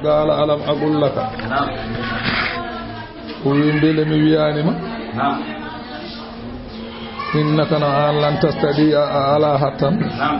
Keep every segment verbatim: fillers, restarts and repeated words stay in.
قال ألم أقل لك. نعم. O wi mbele mi wiyani ma. نعم. Innaka no an lan tastadi a a ala hattan. نعم.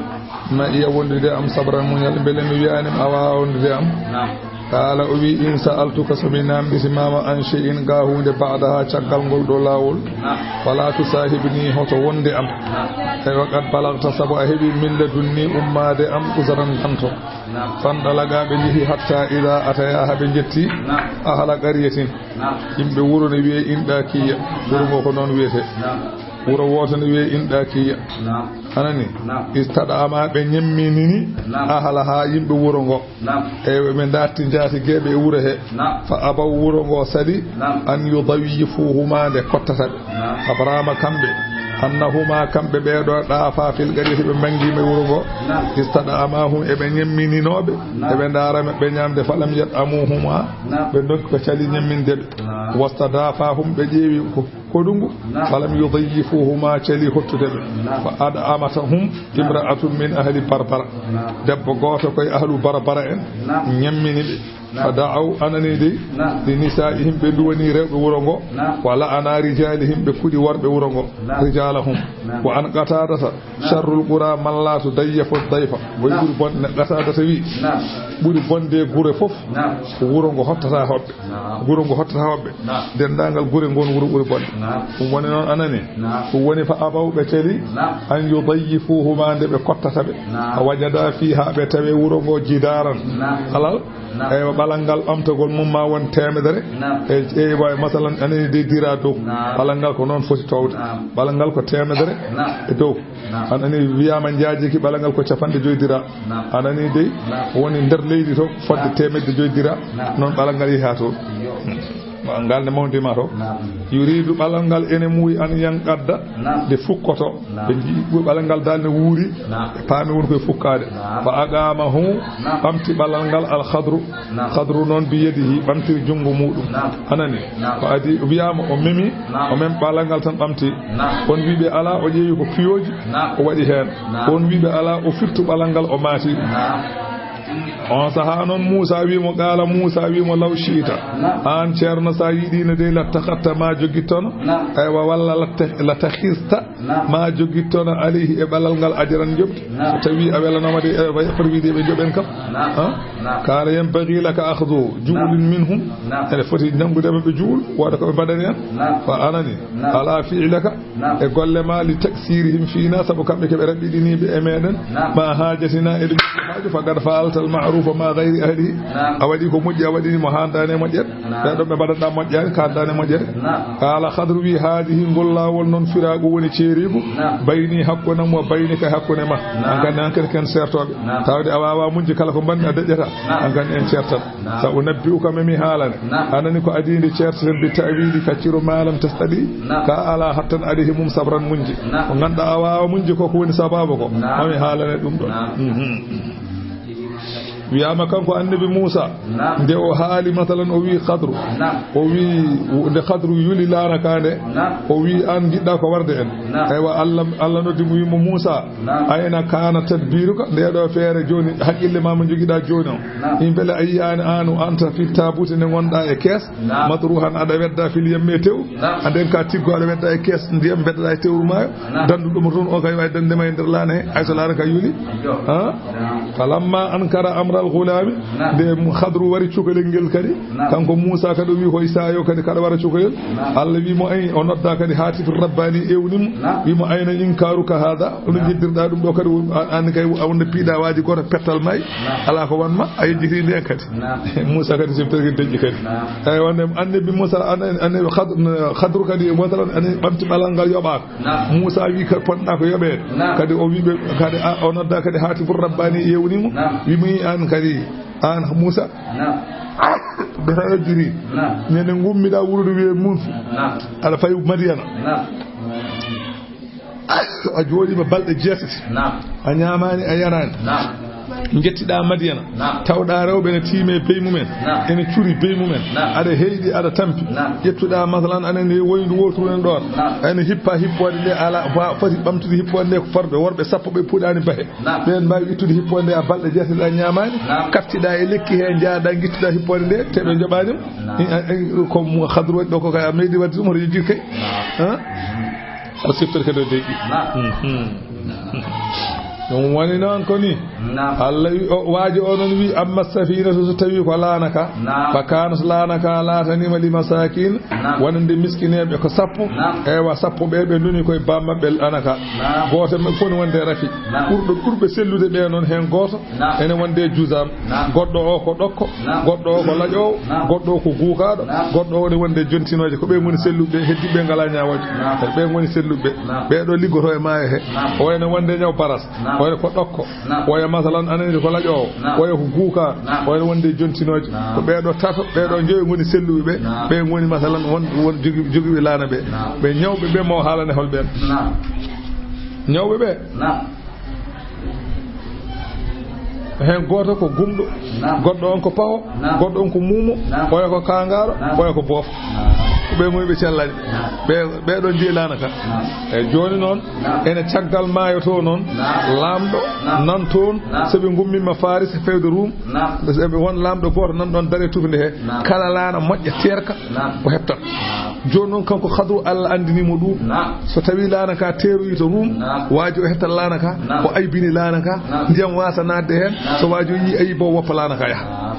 Ma iya wondude am sabran muñal mbele mi wiyani ma a wawa wondude am. نعم. Qala o wi in sa'altuka so mi namditi mama an shay'in ga hunde ba'daha caggal ngol ɗo lawol. نعم. Fala tusahibni hoto wonde am. نعم. Eywa qad balagta sabu a heɓi min ladunni ummade am uzaran danto. نعم. Fandalaga ɓe jehi hatta ida ataya ha ɓe jetti نعم. ahla qaryatin. نعم. Yimɓe wuro ne wiye inɗa kiya. Wuro ngo ko noon wiyete. نعم. Wuro wooto ne wiye inɗa kiya. نعم. Anani. نعم. Istada ama ɓe ñemminini. نعم. Ahla ha yimɓe wuro ngo. نعم. Eyɓe ɓe datti jaati geeɓe e wuro he. نعم. Fa abaw wuro ngo sali. نعم. An yudayyifuhuma nde kottata ɓe. نعم. Abrahama kamɓe. Annahuma kamɓe ɓeeɗo ɗaafa fil qariyati ɓe mbangima e wuro ngo. نعم. Istada ama hum eɓe ñemmininoɓe. نعم. Eɓe ndaara ɓe ñamde falam yat amuhuma. نعم. Ɓe ndokki ko cali ñemminde ɓe. نعم. Wastadafa hum ɓe ƴeewi ko koɗungu. نعم. Falam yudayyifuhuma cali hottude ɓe. نعم. Fa ad'amata hum imra'atun min ahli barbara. نعم. Debbo gooto koye ahlu barbara en. نعم. Ñammini ɓe. نعم. Fa da'aw anani dey. نعم. Li nisa'ihim ɓe duwani rewɓe wuro ngo. نعم. Wa la'ana rijalihim ɓe kuɗi worɓe wuro ngo. نعم. Rijalahum. نعم. Wa an qatadata. نعم. Sharrul qura man la tudayyifu dayfa. Wo نعم. ɓuri bonde qatadata wi. نعم. Ɓuri bonde gure fof. نعم. Ko wuro ngo hottata hoɓɓe. نعم. Guro ngo hottata hoɓɓe. نعم. Dendagal gure ngon wuro ɓuri bonde. نعم. Ɗum woni noon anani. نعم. Ɗum woni fa abaw ɓe celi. نعم. An yudayyifuhuma nde ɓe kottata ɓe. نعم. Fa wajada fiha ɓe tawe wuro ngo jidaran. نعم. Alal. نعم. Eywa ɓalal ngal ɓamtagol mum ma won temedere. نعم. E eywa masalan anani de dira dow. نعم. Ɓalal ngal ko noon foti towde. نعم. Ɓalal ngal ko temedere. نعم. E dow. نعم. Anani wiyama jaajiki ɓalal ngal ko capanɗe joyi dira. نعم. Anani dey. نعم. Woni nder leydi to fodde نعم. Temedde joyi dira. نعم. Noon ɓalal ngal yeha to. Yo. Ngal ne mawndima to. نعم. Yuridu ɓalal ngal ene muuyi an yanqadda. نعم. Nde fukkoto. نعم. Ɓe jii ɓalal ngal dal ne wuuri. نعم. Ɓe paami woni koye fukkaade. نعم. Fa aqamahu. نعم. Ɓamti ɓalal ngal al khadru. نعم. Khadru noon biyadihi ɓamtiri junngo muɗum. نعم. Anani. نعم. Ko adi o wiyama o memi. نعم. O mem ɓalal ngal tan ɓamti. نعم. On wiɓe ala o ƴeewi ko piyoji. نعم. O waɗi hen. نعم. On wiɓe ala o firtu ɓalal ngal o maati. نعم. On saha noon Muusa wi mo qala Muusa wi mo law shi'ta. نعم. An ceerno sa yiɗino dey lattakhadta ma jogittono. نعم. Eywa walla latta- lattakhista. نعم. Ma jogittono alayhi e ɓalal ngal ajaran joɓdi. نعم. So tawi a welanoma de e yappar wiide ɓe joɓen kam. نعم. Ha? نعم. Qala yanbaghi laka akhdhu juulin نعم. minhum. نعم. Ene foti nanngude ɓe juul wooda ko ɓe mbaɗani en. نعم. Fa anani. نعم. Ala fi'laka. نعم. E golle ma li taksirihim fina sabu kamɓe keɓe raɓɓiɗiniɓe e meɗen. نعم. Ma hajati na eɗen jogi haaju fa qad fa'alta al ma'rufa ma ghayri ahlihi. نعم. A waɗi ko moƴƴi a waɗini mo handani e moƴƴere. نعم. Ɓe ɗon ɓe mbaɗanɗa moƴƴani ka handani e moƴƴere. نعم. Qala Khadru wi haadihi ngol laawol noon firaagu woni ceerigu. نعم. Bayni hakkunde am wa baynika hakkunde ma. نعم. An kan an kan ken sertoɓe. نعم. Tawde a wawa muñde kala ko mbanɗa deƴƴata. نعم. An kan en certat. نعم. Sa unabbi'uka memi haalane. نعم. Anani ko adii nde ceerteten bi ta'wili fassiro ma lam tastadi. نعم. Ka ala hattan alayhi mum sabran muñde. نعم. Ko ganduɗa a wawa muñde ko ko woni sababu ko. نعم. Mami haalane ɗum ɗo. نعم. Mhm. Wiyama kanko annabi Muusa. نعم. Nde o haali masalan o wi Khadru. نعم. O wi nde Khadru yuli laana ka nde. نعم. O wi an jiɗɗa ko warde en. نعم. Eywa Allah, Allah noddi mo wi mo Muusa. نعم. Ayna kana tadbiruka nde ɗo feere joni haqqille ma mo jogiɗa joni o. نعم. Min beele a yiyani an o anta fi tabuti nde gonɗa e kees. نعم. Matruhan aɗa wedda fil yammi e tew. نعم. Anden ka tiggo aɗa wedda e kees ndiyam beddaɗa e tewru maayo. نعم. Dandu ɗum toon o kay wawi dande ma e nder laana he. Ay so laana ka yuli. Yo. Ha? نعم. Falamma ankara amral ghulami. نعم. Nde Khadru wari cukalel ngel kadi. نعم. Kanko Muusa kadi o wi hoy sayo kadi kaɗa wara cukalel. نعم. Allah wi mo ay o nodda kadi hatifur rabbani ewni mo. نعم. Wi mo ayna inkaruka hada. Ono نعم. jeddirɗa ɗum ɗo kadi o- an kay a wonde piɗa waji goto pettal may. نعم. Ala ko wanma a yejjiti nden kadi. نعم. Muusa kadi siftorki deƴƴi kadi. نعم. Eyyi wonde annabi Muusa annabi Khad- Khadru kadi masalan annabi ɓamti ɓalal ngal yoɓaka. نعم. Muusa wi ka ponɗa ko yoɓede. نعم. Kadi o wiɓe kadi a- o nodda kadi hatifur rabbani ewni mo. نعم. Wi mo yi an kadi an Muusa. نعم. Beta yejjiti. نعم. Nene gummiɗa wurude wiye mun. نعم. Aɗa fayi Madiyana. نعم. A jooɗima balɗe jeetati. نعم. A ñamani a yarani. نعم. Njettiɗaa Madiyana, naam, tawɗaa rewɓe ene tiimi e bey mumen, naam, ene curi bey mumen, naam, aɗa heyɗi, aɗa tampi. Naam. Ƴettuɗaa, masalan, aɗa ene woyndu wooturu en ɗoon, naam, ene hippa hippoode nde alaa, wa-, foti ɓamtude hippoode nde ko farɓe worɓe sappo ɓe puɗaani bahe. Naam. Ɓeen mbaawi ittude hippoode nde a balɗe jeetati a ñaamaani, naam, kaftiɗaa e lekki hee, njaaɗaa, ngittuɗaa hippoode nde, te ɓe njoɓaani mo. Naam. I-, a-, a-, ko mo Khadru waɗi ɗo ko kay a meeɗi waɗde ɗum, hoto yejjir kay. Naam. Han? Ko siftorke ɗo deƴƴi. Naam. Mhm. Ɗum woni noon ko ni. Naam. Allah wi, o, waajo o noon wi, "Amma safinatu, so tawi ko laana ka, naam, fa kanat, laana ka laataniima li masakin, naam, wonande miskineeɓe ko sappo, naam, ewa, sappo ɓe, ɓe ndoni koye bammaɓɓe laana ka. Naam. Gooto maɓɓe fof ne wonde rafi. Naam. Ɓurɗo, ɓurɓe sellude ɓe noon, heen gooto, naam, ene wonde juzaam. Naam. Goɗɗo o ko ɗokko, naam, goɗɗo o ko laƴoowo, naam, goɗɗo o ko guukaaɗo, naam, goɗɗo o ne wonde jontinooje, ko ɓe ngoni selluɓe, heddiɓe ngalaa ñaawooje. Naam. Ɓe ngoni selluɓe. Naam. Ɓe ɗo liggoto e maayo he. Naam. O ene wonde ñaw baras. Naam. O ene ko ɗokko. Naam. O e masalan anani ko laƴoowo. Naam. O e ko guukaaɗo. Naam. O ene wonde jontinooje. Naam. Ko ɓe ɗo tato, ɓe ɗo njoyo ngoni selluɓe ɓe. Naam. Ɓe ngoni masalan won, won jogi-, jogiiɓe laana ɓe. Naam. Ɓe ñawɓe ɓe mo haalane hol ɓeen. Naam. Ñawɓe ɓe. Naam. Heen gooto ko gumɗo, naam, goɗɗo on ko paho, naam, goɗɗo on ko muumo, naam, oya ko kaangaaro, naam, oya ko boofo. Naam. Ko ɓe ngoni ɓe cellani. Naam. Ɓe, ɓe ɗon njeyi laana ka. Naam. E jooni noon, naam, ene caggal maayo to noon, naam, laamɗo, naam, nan toon, naam, so ɓe ngummiima Faris e fewde Ruum, naam, ɓe won laamɗo gooto nan ɗon dare tufnde he. Naam. Kala laana moƴƴa teerka, naam, o heɓtat. Naam. Jooni noon kanko Khadru Allah anndini mo ɗum. Naam. So tawi laana ka teeroyi to Ruum, naam, waaji o heɓtat laana ka, naam, o aybini laana ka, naam, ndiyam waasa naatde heen, naam, so waaji o yii ayib o woppa laana ka yaha. Naam.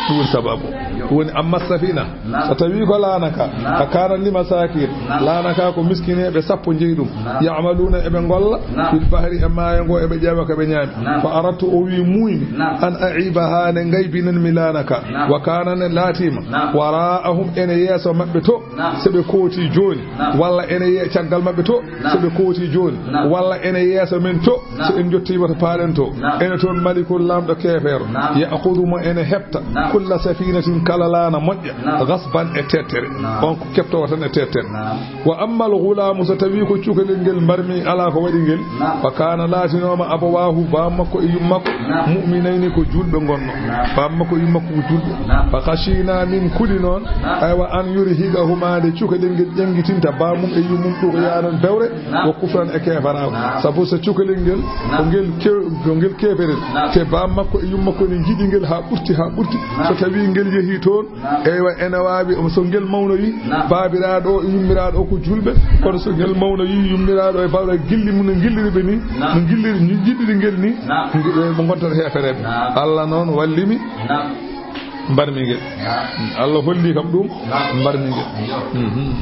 Ɗum woni sababu. Ɗum woni amma safina. Naam. So tawi ko laana ka, naam, fa kanat li masakin, naam, laana ka ko miskineeɓe sappo njeyi ɗum. Naam. Ya'maluna eɓe ngolla, naam, fil bahri e maayo ngo eɓe ƴeewa ko ɓe ñaami. Naam. Fa aradtu o wi muuymi, naam, an a'ibaha nde ngaybinan mi laana ka. Naam. Wa kana ne laatiima, naam, wara'ahum ene yeeso maɓɓe to. Naam. So ɓe kooti jooni, naam, walla ene yee caggal maɓɓe to, naam, so ɓe kooti jooni, naam, walla ene yeeso men to, naam, so en njottiima to paaɗen to, naam, ene toon malikul laamɗo keefeero, naam, ya'khudhu mo ene heɓta, naam, kulla safinatin kala laana moƴƴa, naam, ghasban e teettere. Naam. On ko keɓtoowo tan e teettere. Naam. Wa ammal ghulaamu, so tawi ko cukalel ngel mbarmi alaa ko waɗi ngel, naam, fa kana laatinooma abawaahu, baam makko e yum makko, naam, mu'minayni ko juulɓe ngonno. Naam. Baam makko e yum makko ko juulɓe. Naam. Fa khashina min kuli noon, naam, aywa an yurhiqahuma nde cukalel ngel ƴanngitinta baamum e yummum tughyanan bewre, naam, wa kufran e keefaraago. Naam. Sabu so cukalel ngel, naam, ko ngel ke-, ko ngel keeferel. Naam. Te baam makko e yum makko ne njiɗi ngel haa ɓurti, haa ɓurti. Naam. So tawi ngel yehi toon, naam, eywa, ene waawi, so ngel mawnoyi, naam, baabiraaɗo o e yummiraaɗo o ko juulɓe, kono so ngel mawnoyi, yummiraaɗo e baabiraaɗo gilli mum no ngilliri ɓe ni, naam, no ngilliri, ni njiɗiri ngel ni, naam, ngi-, ɓe ngontata heefereeɓe. Naam. Allah noon wallimi, naam, mbarmi ngel. Naam. Allah holli kam ɗum, naam, mbarmi ngel. Iyo. Mhm.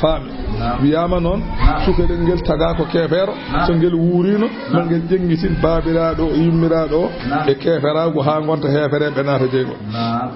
Faami. Naam. Wiyaama noon, naam, cukalel ngel tagaa ko keefeero, naam, so ngel wuuriino, naam, ma ngel ƴenngitin baabiraaɗo o e yummiraaɗo o, naam, e keeferaagu haa ngonta heefereeɓe naata jeygol. Naam.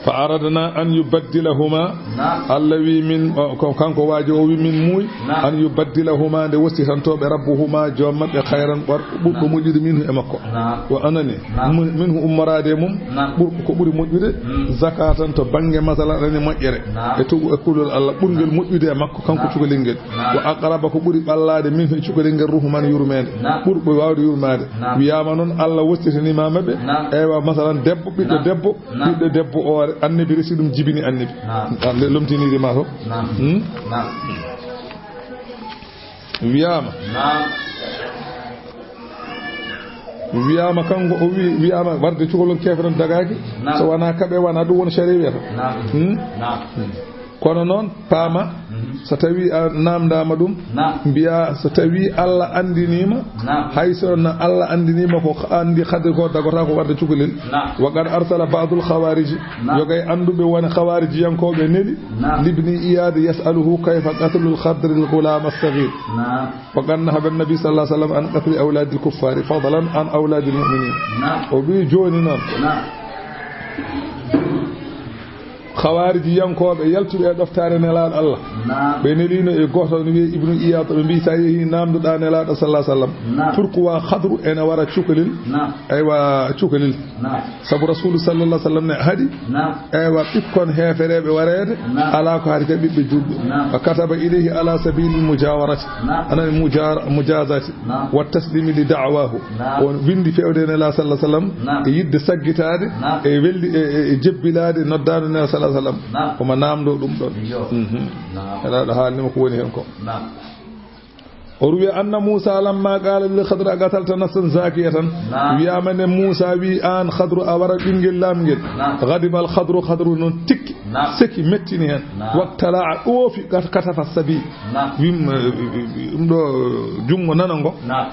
Fa aradna an yubaddilahuma, naam, Allah wi min, o, ko kanko waajo o wi min muuy, naam, an yubaddilahuma nde wostitantooɓe rabbuhuma joom maɓɓe khayran ɓor-, ɓurɗo, naam, moƴƴude minhu e makko. Naam. Wa anani, naam, mu-, minhu ummoraade e mum, naam, ɓur-, ko ɓuri moƴƴude, mm, zakatan to bannge masala anani moƴƴere. Naam. E tugu e kulol Allah ɓurngel, naam, moƴƴude e makko kanko, naam, cukalel ngel. Naam. Wa aqraba ko ɓuri ɓallaade minhu e cukalel ngel ruhuman yurmeende. Naam. Ɓurɗo waawde yurmaade. Naam. Wiyaama noon Allah wostitaniima ɓe. Naam. Eywa masalan debbo, ɓiɗɗo, naam, debbo, naam, ɓiɗɗo debbo o annabi resi ɗum jibini annabi. Naam. Naam, le-, lomtiniiɗi ma to. Naam. Hmm? Naam. Wiyaama. Naam. Wiyaama kanko o wi, wiyaama warde cukalel keefeero dagaaki. Naam. So wonaa kaɓe wona ɗum woni sariya wiyata. Naam. Hmm? Naam. Kono noon paama, mhm, so tawi a naamndaama ɗum, naam, mbiya so tawi Allah anndiniima, naam, hay so na Allah anndiniima ko anndi khadri ko dagota ko warde cukalel. Naam. Wa qad arsala ba'dul khawariji, naam, yogay annduɓe woni khawarijiyankooɓe neli, naam, libni Iyad yas'aluhu kayfa qatlul khadri al ghulam as saghir. Naam. Wa qad nahaba an-nabi sallallahu alayhi wa sallam an qatli awladil kuffari fadlan an awladil mu'minin. Naam. O wi jooni noon. Naam. Khawaariji yankooɓe yaltuɓe e ɗoftaare Nelaaɗo Allah. Naam. Ɓe neliino e gooto no wiyee Ibnu Iyaad, ɓe mbii, "So a yehii naamndoɗaa Nelaaɗo sallallahu alaihi wasallam, naam, pourquoi khadru ene wara cukalel?" Naam. Aywa, cukalel. Naam. Sabu Rasuulu sallallahu alaihi wasallam ne haɗi, naam, aywa, ɓikkon heefereeɓe wareede, naam, alaa ko haɗi ka ɓiɓɓe juulɓe. Naam. Wa kataba ilayhi ala sabilil mujawarati. Naam. Anani mujar-, mujazati. Naam. Wa taslimi li da'wahu. Naam. On windi fewde Nelaaɗo sallallahu alaihi wasallam, naam, e yiɗde saggitaade, naam, e weldi, e, e, e jebbilaade noddaandu Nelaaɗo sallallahu alaihi wasallam. Naam. Omo naamndoo ɗum ɗon. Iyo. Mhm. Naam. Nelaaɗo haalnii mo ko woni heen ko. Naam. O ruwi anna Muusa lamma qaala lil Khadri aqatalta nafsan zaakiyatan. Naam. Wiyaama nde Muusa wi aan Khadru a wara ɓinngel laamngel. Naam. Ghadiba al Khadru, Khadru noon tikki. Naam. Seki mettini heen. Naam. Waqtala a ɗoofi kat-, katafa sabi. Naam. Wim, eh, ɗum ɗo junngo nano ngo. Naam.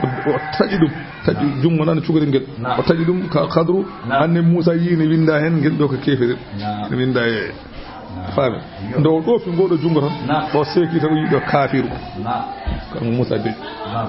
O, o taƴi ɗum. Taƴi junngo nano cukalel ngel. Naam. O taƴi ɗum ka Khadru. Naam. Anne Muusa yii ne winnda heen ngel ɗo ko keefere. Naam. Winnda e. Naam. Faami. Yo. Nde o ɗoofi ngoo ɗo junngo tan. Naam. O seeki tan o yii ɗo kaafiru. Naam. Kanko Muusa deƴƴi. Naam.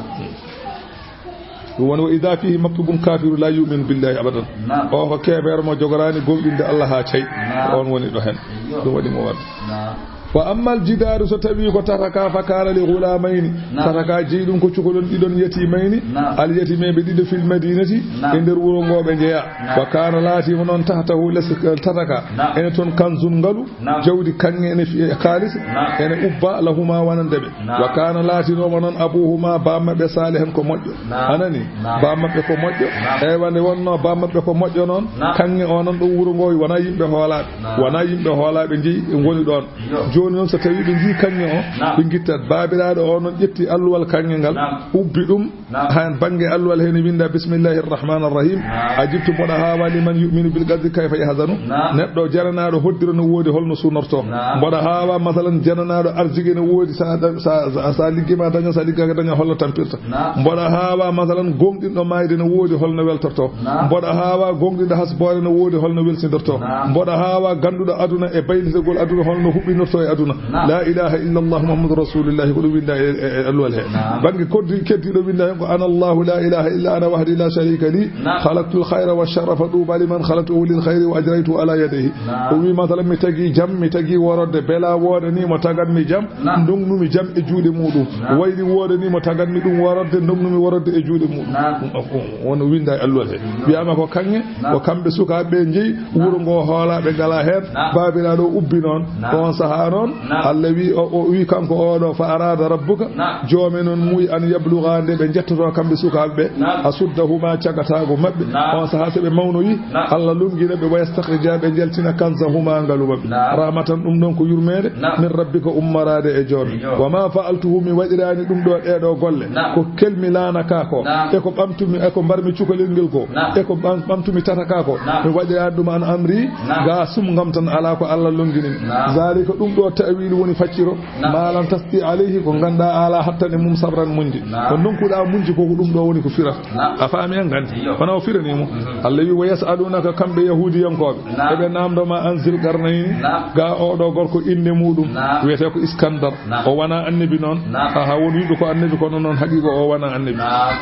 Ɗum woni, "Wa idha fihi maktubun kafiru la yu'minu billahi abadan." Naam. O ko keefeero mo jogoraani gomɗinde Allah haa cay. Naam. On woni ɗo heen. Iyo. Ɗum waɗi mo warde. Naam. Wa ammal jidaaru, so tawii ko tata ka, fa kaana li ghulaamayni. Naam. Tata ka jeyi ɗum ko cukalon ɗiɗon yatiimayni. Naam. Al yatiimayɓe ɗiɗo fil madinati, naam, e nder wuro ngo ɓe njeyaa. Naam. Wa kaana, laatiima noon, tahtahu, les tata ka. Naam. Ene toon kanzun, ngalu. Naam. Jawdi kaŋŋe ene fi-, e kaalis, naam, ene ubba, lahuma, wonande ɓe. Naam. Wa kaana, laatinooma noon, abuhuma, baam maɓɓe, saalihan, ko moƴƴo. Naam. Anani? Naam. Baam maɓɓe ko moƴƴo. Naam. Eywa, nde wonnoo baam maɓɓe ko moƴƴo noon, naam, kaŋŋe o noon ɗo wuro ngo wonaa yimɓe hoolaaɓe. Naam. Wonaa yimɓe hoolaaɓe njeyi ngoni ɗoon. Iyo. Jooni noon, so tawii ɓe njii kaŋŋe o, naam, ɓe ngittat. Baabiraaɗo o noon ƴetti alluwal kaŋŋe ngal, naam, ubbi ɗum, naam, haa bannge alluwal hee ne winnda, "Bismillahir Rahmanir Rahim." Naam. "Ajibtu, mboɗa haawa, liman yu'minu bil ghadri kayfa yahzanu." Naam. Neɗɗo jananaaɗo hoddira no woodi, holno sunorto. Naam. Mboɗa haawa, masalan, jananaaɗo arsike no woodi, sa, sa, sa, sa liggiima daña, sa liggaaka daña, holno tampirta. Naam. Mboɗa haawa, masalan, gooŋɗinɗo maayde no woodi, holno weltorto. Naam. Mboɗa haawa, gooŋɗinɗo hasboore no woodi, holno welsindirto. Naam. Mboɗa haawa, gannduɗo aduna e baylitagol aduna, holno huɓɓinorto e aduna. Naam. La ilaha illallah Muhammadu Rasulullah, ko ɗum winnda e, e, e alluwal he. Naam. Bannge koddi-, keddiiɗo winnda heen ko, "Ana Allahu la ilaha illa ana wahdi la sharika li, naam, khalaqtul khayra wa sharrafa, tuba liman khalaqtuhu lil khayri wa ajraytu ala yadayhi." Naam. O wi, masalan, mi tagi jam, mi tagi worodde, bela woodani mo tagatmi jam, naam, ndongnumi jam e juuɗe muɗum. Naam. Wayri woodani mo tagatmi ɗum worodde, ndongnumi worodde e juuɗe muɗum. Naam. Ɗum o, o, won winnda e alluwal he. Wiyaama ko kaŋŋe, naam, ko kamɓe sukaaɓe ɓe njeyi, wuro ngo hoolaaɓe ngalaa heen, naam, baabiraaɗo o ubbi noon, naam, ɗoon sahaa noon, naam, Allah wi, o, o wi kanko oɗo, "Fa arada rabbuka," naam, joome noon muuyi, "an yabluga," nde ɓe njettotoo kamɓe sukaaɓe ɓe, naam, "ashuddahuma," cagataagu maɓɓe. Naam. On sahaa so ɓe mawnoyi, naam, Allah lonngina ɓe, "wa yastakhrija," ɓe njaltina, "kanzahuma," ngalu maɓɓe. Naam. "Rahmatan," ɗum ɗoon ko yurmeende, naam, "min rabbika," ummoraade e joome. Iyo. "Wa ma fa'altuhu," mi waɗiraani ɗum ɗo, ɗee ɗo golle. Naam. Ko kelmi laana ka ko. Naam. E ko ɓamtumi, e ko mbarmi cukalel ngel ko. Naam. E ko ɓam-, ɓamtumi tata ka ko. Naam. Mi waɗiraani ɗum an amri, naam, ga sumngam tan, alaa ko Allah lonngini mi. Naam. Zalika, ɗum ɗo ta'wilu woni facciro. Naam. Ma lam tasti alayhi, ko ngannduɗaa alaa hattane mum, sabran, muñde. Naam. Ko ndonkuɗaa muñde ko, ko ɗum ɗo woni ko firata. Naam. A faami en nganndi? Iyo. Kono o firani mo. Mhm. Allah wi, "Wa yas'alunaka," kamɓe Yahuudiyankooɓe. Naam. Eɓe naamndo ma an Zilqarnayni. Naam. Ga oɗo gorko innde muɗum, naam, wiyetee ko Iskandar. Naam. O wonaa annabi noon. Naam. Aha, won wiɓe ko annabi, kono noon haqiiqa o wonaa annabi. Naam.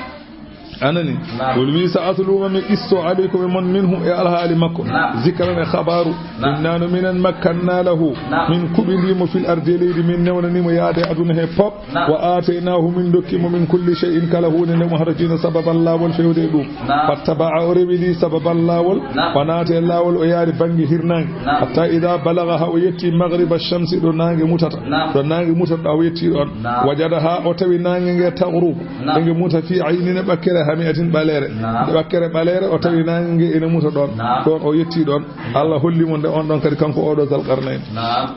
Anani? Naam. Wol wi, "Sa atlu, ma mi qisso, alaykum, e mon, minhu, e alhaali makko. Naam. Zikran, e khabaaru. Naam. Inna no minen, makkanna lahu. Naam. Min kuɓindii mo fil ardi, e leydi, min newnanii mo yaade aduna he pop. Naam. Wa aataynaahu, min ndokki mo, min kulli shay'in, kala huunde nde mo hatojino, sababan, laawol, fewde e ɗum. Naam. Fattaba'a, o rewili sababan, laawol. Naam. O naati e laawol, o yaari bannge hirnaange. Naam. Hatta idha balagha, haa o yetti maghriba shamsi, ɗo naange mutata. Naam. Ɗo naange mutata, o yetti ɗoon. Naam. Wajadaha, o tawi naange nge taghrubu. Naam. Nge muta fi aynin, ɓakkere, hami'atin, ɓaleere. Naam. Nde ɓakkere ɓaleere, o tawi naange nge ene muta ɗoon. Naam. Ɗoon o yetti ɗoon. Allah holli mo nde, on ɗon kadi kanko oɗo Zal Qarnayn. Naam.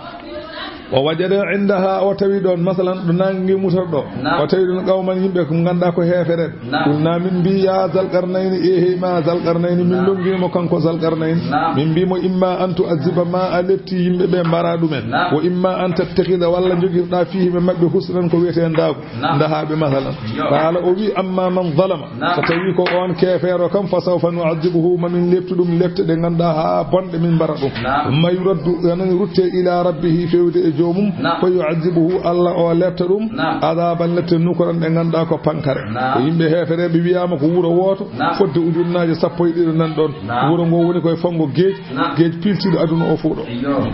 O wajada indaha, o tawi ɗoon, masalan, ɗo naange nge mutata ɗo. Naam. O tawi ɗoon qawman, yimɓe ko ngannduɗaa ko heefereɓe. Naam. Qulna, min mbi, ya Zal Qarnayni, e hey ma Zal Qarnayni, min, naam, lonngi mo kanko Zal Qarnayni. Naam. Min mbi mo, imma an tu'azziba, ma a lepti yimɓe ɓe, mbara ɗumen. Naam. Wa imma an tattakhidha, walla njogirɗaa, fihi, ɓe maɓɓe, husnan, ko wiyetee ndaagu. Naam. Ndahaa ɓe, masalan. Yo. Qaala, o wi, amma man zalama, naam, so tawii ko oon keefeero kam, fa sawfa nu'adhibuhu, ma min leptu ɗum lepte ɗe ngannduɗaa haa bonɗe min mbara ɗum. Naam. Thumma yuraddu, anan rutte, ila rabbihi, fewde e Mum, naam, ko yu'adhibuhu, Allah o letta ɗum, naam, adhaban, lette nukran, ɗe ngannduɗaa ko pankare. Naam. Ko yimɓe heefereɓe wiyaama ko wuro wooto, naam, fodde ujunnaaje sappo e ɗiɗo nan ɗon. Naam. Wuro ngo woni koye fonngo geej, naam, geej piltiiɗo aduna o fof ɗo. Iyo.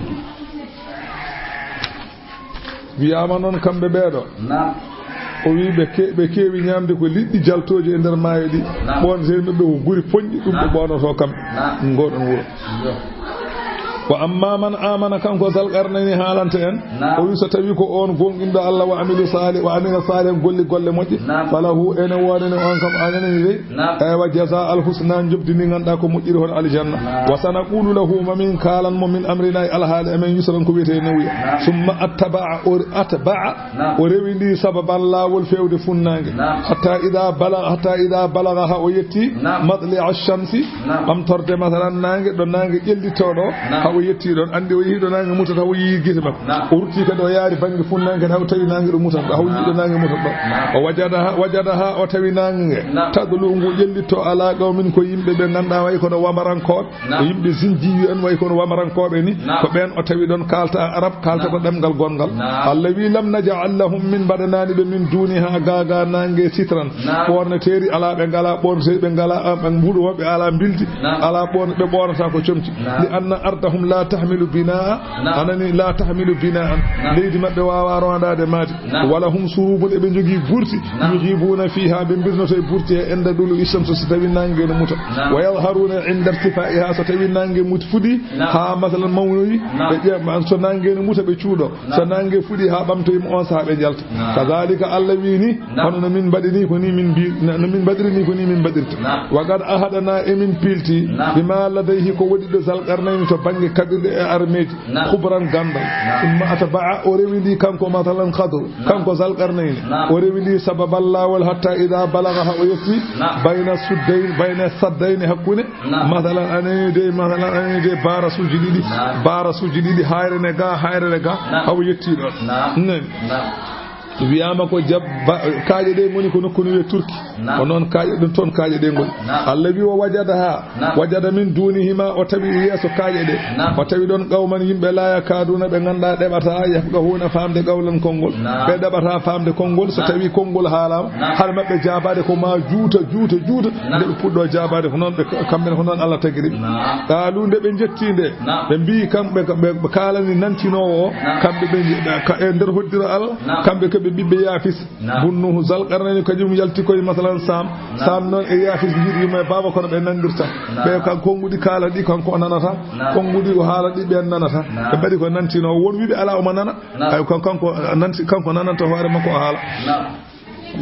Wiyaama noon kamɓe ɓeeɗo. Naam. O wi ɓe ke-, ɓe keewi ñaamde ko liɗɗi jaltooji e nder maayo ɗi. Naam. Ɓoon seen ɓe ko guri poñɗi, ɗum ɓe, naam, ɓoonotoo kamɓe. Naam. Ngoɗon wuro. Iyo. Wa amma man amana, kanko Zal Qarnayni haalanta en. Naam. O wi so tawi ko on goonɗinɗo Allah, wa amila salih, wa amila salih, golli golle moƴƴe. Naam. Falahu, ene woodani on kam, anani de. Naam. Eywa, jaza al husna, njoɓdi ndi ngannduɗaa ko moƴƴiri hono aljanna. Naam. Wa sanaqulu lahu, mamin kaalan mo min amrina e alhaali amen yusran ko wiyetee newuya. Naam. Summa atba'a, o atba'a, naam, o rewindi sababan laawol feewde funnaange. Naam. Hatta ida bala-, hatta ida balaga, ha o yetti, naam, matli'a shamsi, naam, ɓamtorde masalan naange, ɗo naange ƴellitto ɗo, naam, ha o yetti ɗon, anndi o yehi ɗo naange mutata, o yii gite makko. Naam. O rutti kadi o yaari bannge funnaange, ha o tawi naange ɗo mutata, ha o yii ɗo naange mutata ɗo. Naam. O wajadaha, wajadaha, o tawi naange nge. Naam. Tadlu, ngu ƴellitto ala qawmin, ko yimɓe ɓe ngannduɗaa way kono wamarankooɓe. Naam. Ko yimɓe zinjiyu en, way kono wamarankooɓe ni. Naam. Ko ɓeen o tawi ɗon kaalta arab, kaaltata, naam, ɗemngal gonngal. Naam. Allah wi, "Lam naj'al lahum", min mbaɗanaani ɓe, "min duniha", gaaga naange sitran. Naam. Ɓoorneteeri alaa, ɓe ngalaa ɓoorneteeri, ɓe ngalaa, ah, ɓe mbuɗu maɓɓe alaa mbildi, naam, alaa ɓoorne, ɓe ɓoornata ko comci. Naam. "Li anna ardahum la tahmilu binaa", naam, anani, "la tahmilu binaan." Naam. Leydi maɓɓe waawaa rondaade maadi. Naam. "Wa lahum surubun", eɓe njogii burti. Naam. "Yughibuna fiha", ɓe mbirnoto e burti he, inda dulu'i shamsi, so tawi naange no muta. Naam. "Wa yadharuna inda irtifaiha", so tawi naange muti fuɗi, naam, ha masalan mawnoyi, naam, ɓe ƴeewa, so naange no muta ɓe cuuɗo. Naam. So naange fuɗi ha ɓamtoyi mo, on saha ɓe njalta. Naam. Kadhalika, Allah wi ni, naam, hono no min mbaɗi ni, ko ni min mbi-, no min mbaɗiri ni, ko ni min mbaɗirta. Naam. "Wa qad ahadna", emin pilti, naam, bima ladayhi, ko woni ɗo Zal Qarnayni to bannge kaɓirɗe e armeeji. Naam. Khubran, ganndal. Naam. Summa atba'a, o rewindi kanko, masalan, Khadr, naam, kanko Zal Qarnayni. Naam. O rewindi sababan laawol, hatta ida balaga, ha o yetti, naam, bayna suddayn, bayna saddayn, hakkunde, naam, masalan, anani de, masalan, anani de, barasuuji ɗiɗi, naam, barasuuji ɗiɗi, hayre ne ga, hayre ne ga, naam, ha o yetti ɗon. Naam. Nani? Naam. Wiyaama ko jabba, kaaƴe ɗe ngoni ko nokku no wiye Turki. Naam. Ko noon kaaƴe ɗum toon kaaƴe ɗe ngoni. Naam. Allah wi, "Wa wajadaha", naam, wajada min dunihima, o tawi yeeso kaaƴe ɗe. Naam. O tawi ɗon qawman, yimɓe, la yakaduna, ɓe ngannduɗaa ɗeɓata, yafqahuna, faamde qawlan konngol. Naam. Ɓe ɗeɓata faamde konngol, so, naam, tawi konngol haalaama, naam, hade maɓɓe jaabaade ko ma juuta, juuta, juuta. Naam. Nde ɓe puɗɗo jaabaade ko noon ɓe, kamɓe ne ko noon Allah tagiri. Naam. Qaalu, nde ɓe njetti nde, naam, ɓe mbi kamɓe, ɓe, ɓe kaalani nantinoowo o, naam, kamɓe ɓe, ɓe, ka, e nder hoddiro Allah, naam, kamɓe ko ɓe ɓiɓɓe Yaafis. Naam. Bunnuhu Zal Qarnayni kañum yalti koye, masalan, Saam. Naam. Saam noon e Yaafis njiɗi yumma e baaba, kono ɓe nanndirta. Naam. Ɓe kan konnguɗi kaala ɗi, kanko o nanata. Naam. Konnguɗi o haala ɗi, ɓen nanata. Naam. Ɓe mbaɗi ko nantinoowo. Won wiɓe alaa, omo nana. Naam. Ay, kan-, kanko, nanti, kanko nananta hoore makko, o haala. Naam.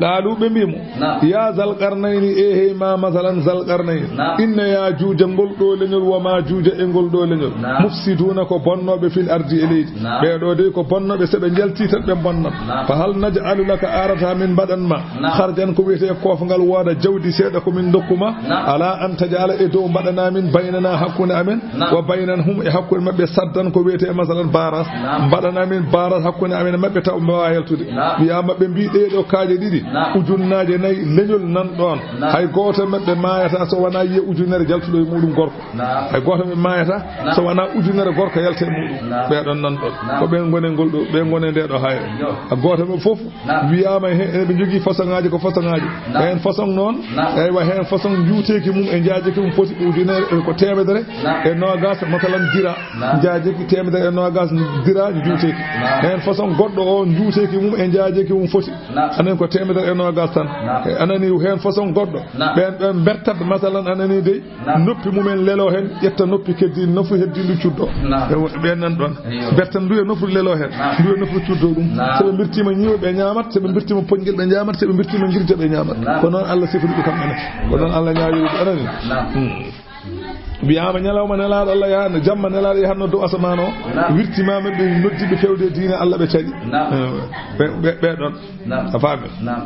Qaalu, ɓe mbi mo, naam, ya Zal Qarnayni, e hey ma, masalan, Zal Qarnayni. Naam. Inna Yaajuuja, ngol ɗo leñol, wa Maajuuja, e ngol ɗo leñol. Naam. Mufsiduuna, ko bonnooɓe, fil ardi, e leydi. Naam. Ɓee ɗoo dey ko bonnooɓe, so ɓe njaltii tan ɓe mbonnan. Naam. Fa hal naj'alu laka, a arata min mbaɗan ma, naam, kharjan, ko wiyetee koofngal, wooda jawdi seeɗa ko min ndokku ma, naam, ala an taj'ala, e dow mbaɗana min, baynana, hakkunde amen, naam, wa baynahum, e hakkunde maɓɓe, saddan, ko wiyetee, masalan, baras, naam, mbaɗana min baras hakkunde amen e maɓɓe, taw ɓe mbaawaa yaltude. Naam. Wiyaama ɓe mbii ɗee ɗoo kaaƴe ɗiɗi, naam, ujunnaaje nayi leñol nan ɗoon. Naam. Hay gooto e maɓɓe maayataa so wonaa yiya ujunere jaltuɗo e muuɗum gorko. Naam. Hay gooto ɓe maayata, naam, so wonaa ujunere gorko yalta e muuɗum. Naam. Ɓee ɗon nan ɗon. Naam. Ko ɓeen ngoni ngol ɗo, ɓeen ngoni ndee ɗo hayre. Yo. A gooto ɓe fof, naam, wiyaama he, eɓe njogii façon ŋaaji, ko façon ŋaaji. Naam. Heen façon noon, naam, eywa, heen façon njuuteeki mum e njaajeki mum foti ko ujunere, ko teemedere, naam, e noogaas, masalan, dira. Naam. Njaajeki teemedere e noogaas dira njuuteeki. Naam. Heen façon goɗɗo o njuuteeki mum e njaajeki mum foti. Naam. Anen ko teemedere e noogaas tan. Naam. E anani heen façon goɗɗo. Naam. Ɓeen, ɓeen mbertat, masalan, anani dey, naam, noppi mumen lelo heen, ƴetta noppi keddi, nofru heddiindu cuddo. Naam. Ɓe wo-, ɓeen nan ɗoon. Eyyo. Mbertan ndu e nofru lelo heen, naam, ndu e nofru cuddo ɗum. Naam. So ɓe mbirtiima ñiiwa, ɓe ñaamat, so ɓe mbirtiima poñgel, ɓe ñaamat, so ɓe mbirtiima ngirja, ɓe ñaamat. Naam. Ko noon Allah sifiri ɓe kamɓe ne. Ko noon Allah ñaawiri ɓe, anani. Naam. Hmm. Wiyaama ñalawma nelaaɗo Allah yahanno, jamma nelaaɗo yahanno dow asamaan o, naam, wirtimaama ɓe noddi ɓe fewde diine Allah, ɓe caɗi. Naam. Eh, ɓe, ɓe, ɓe ɗon. Naam. A faami? Naam.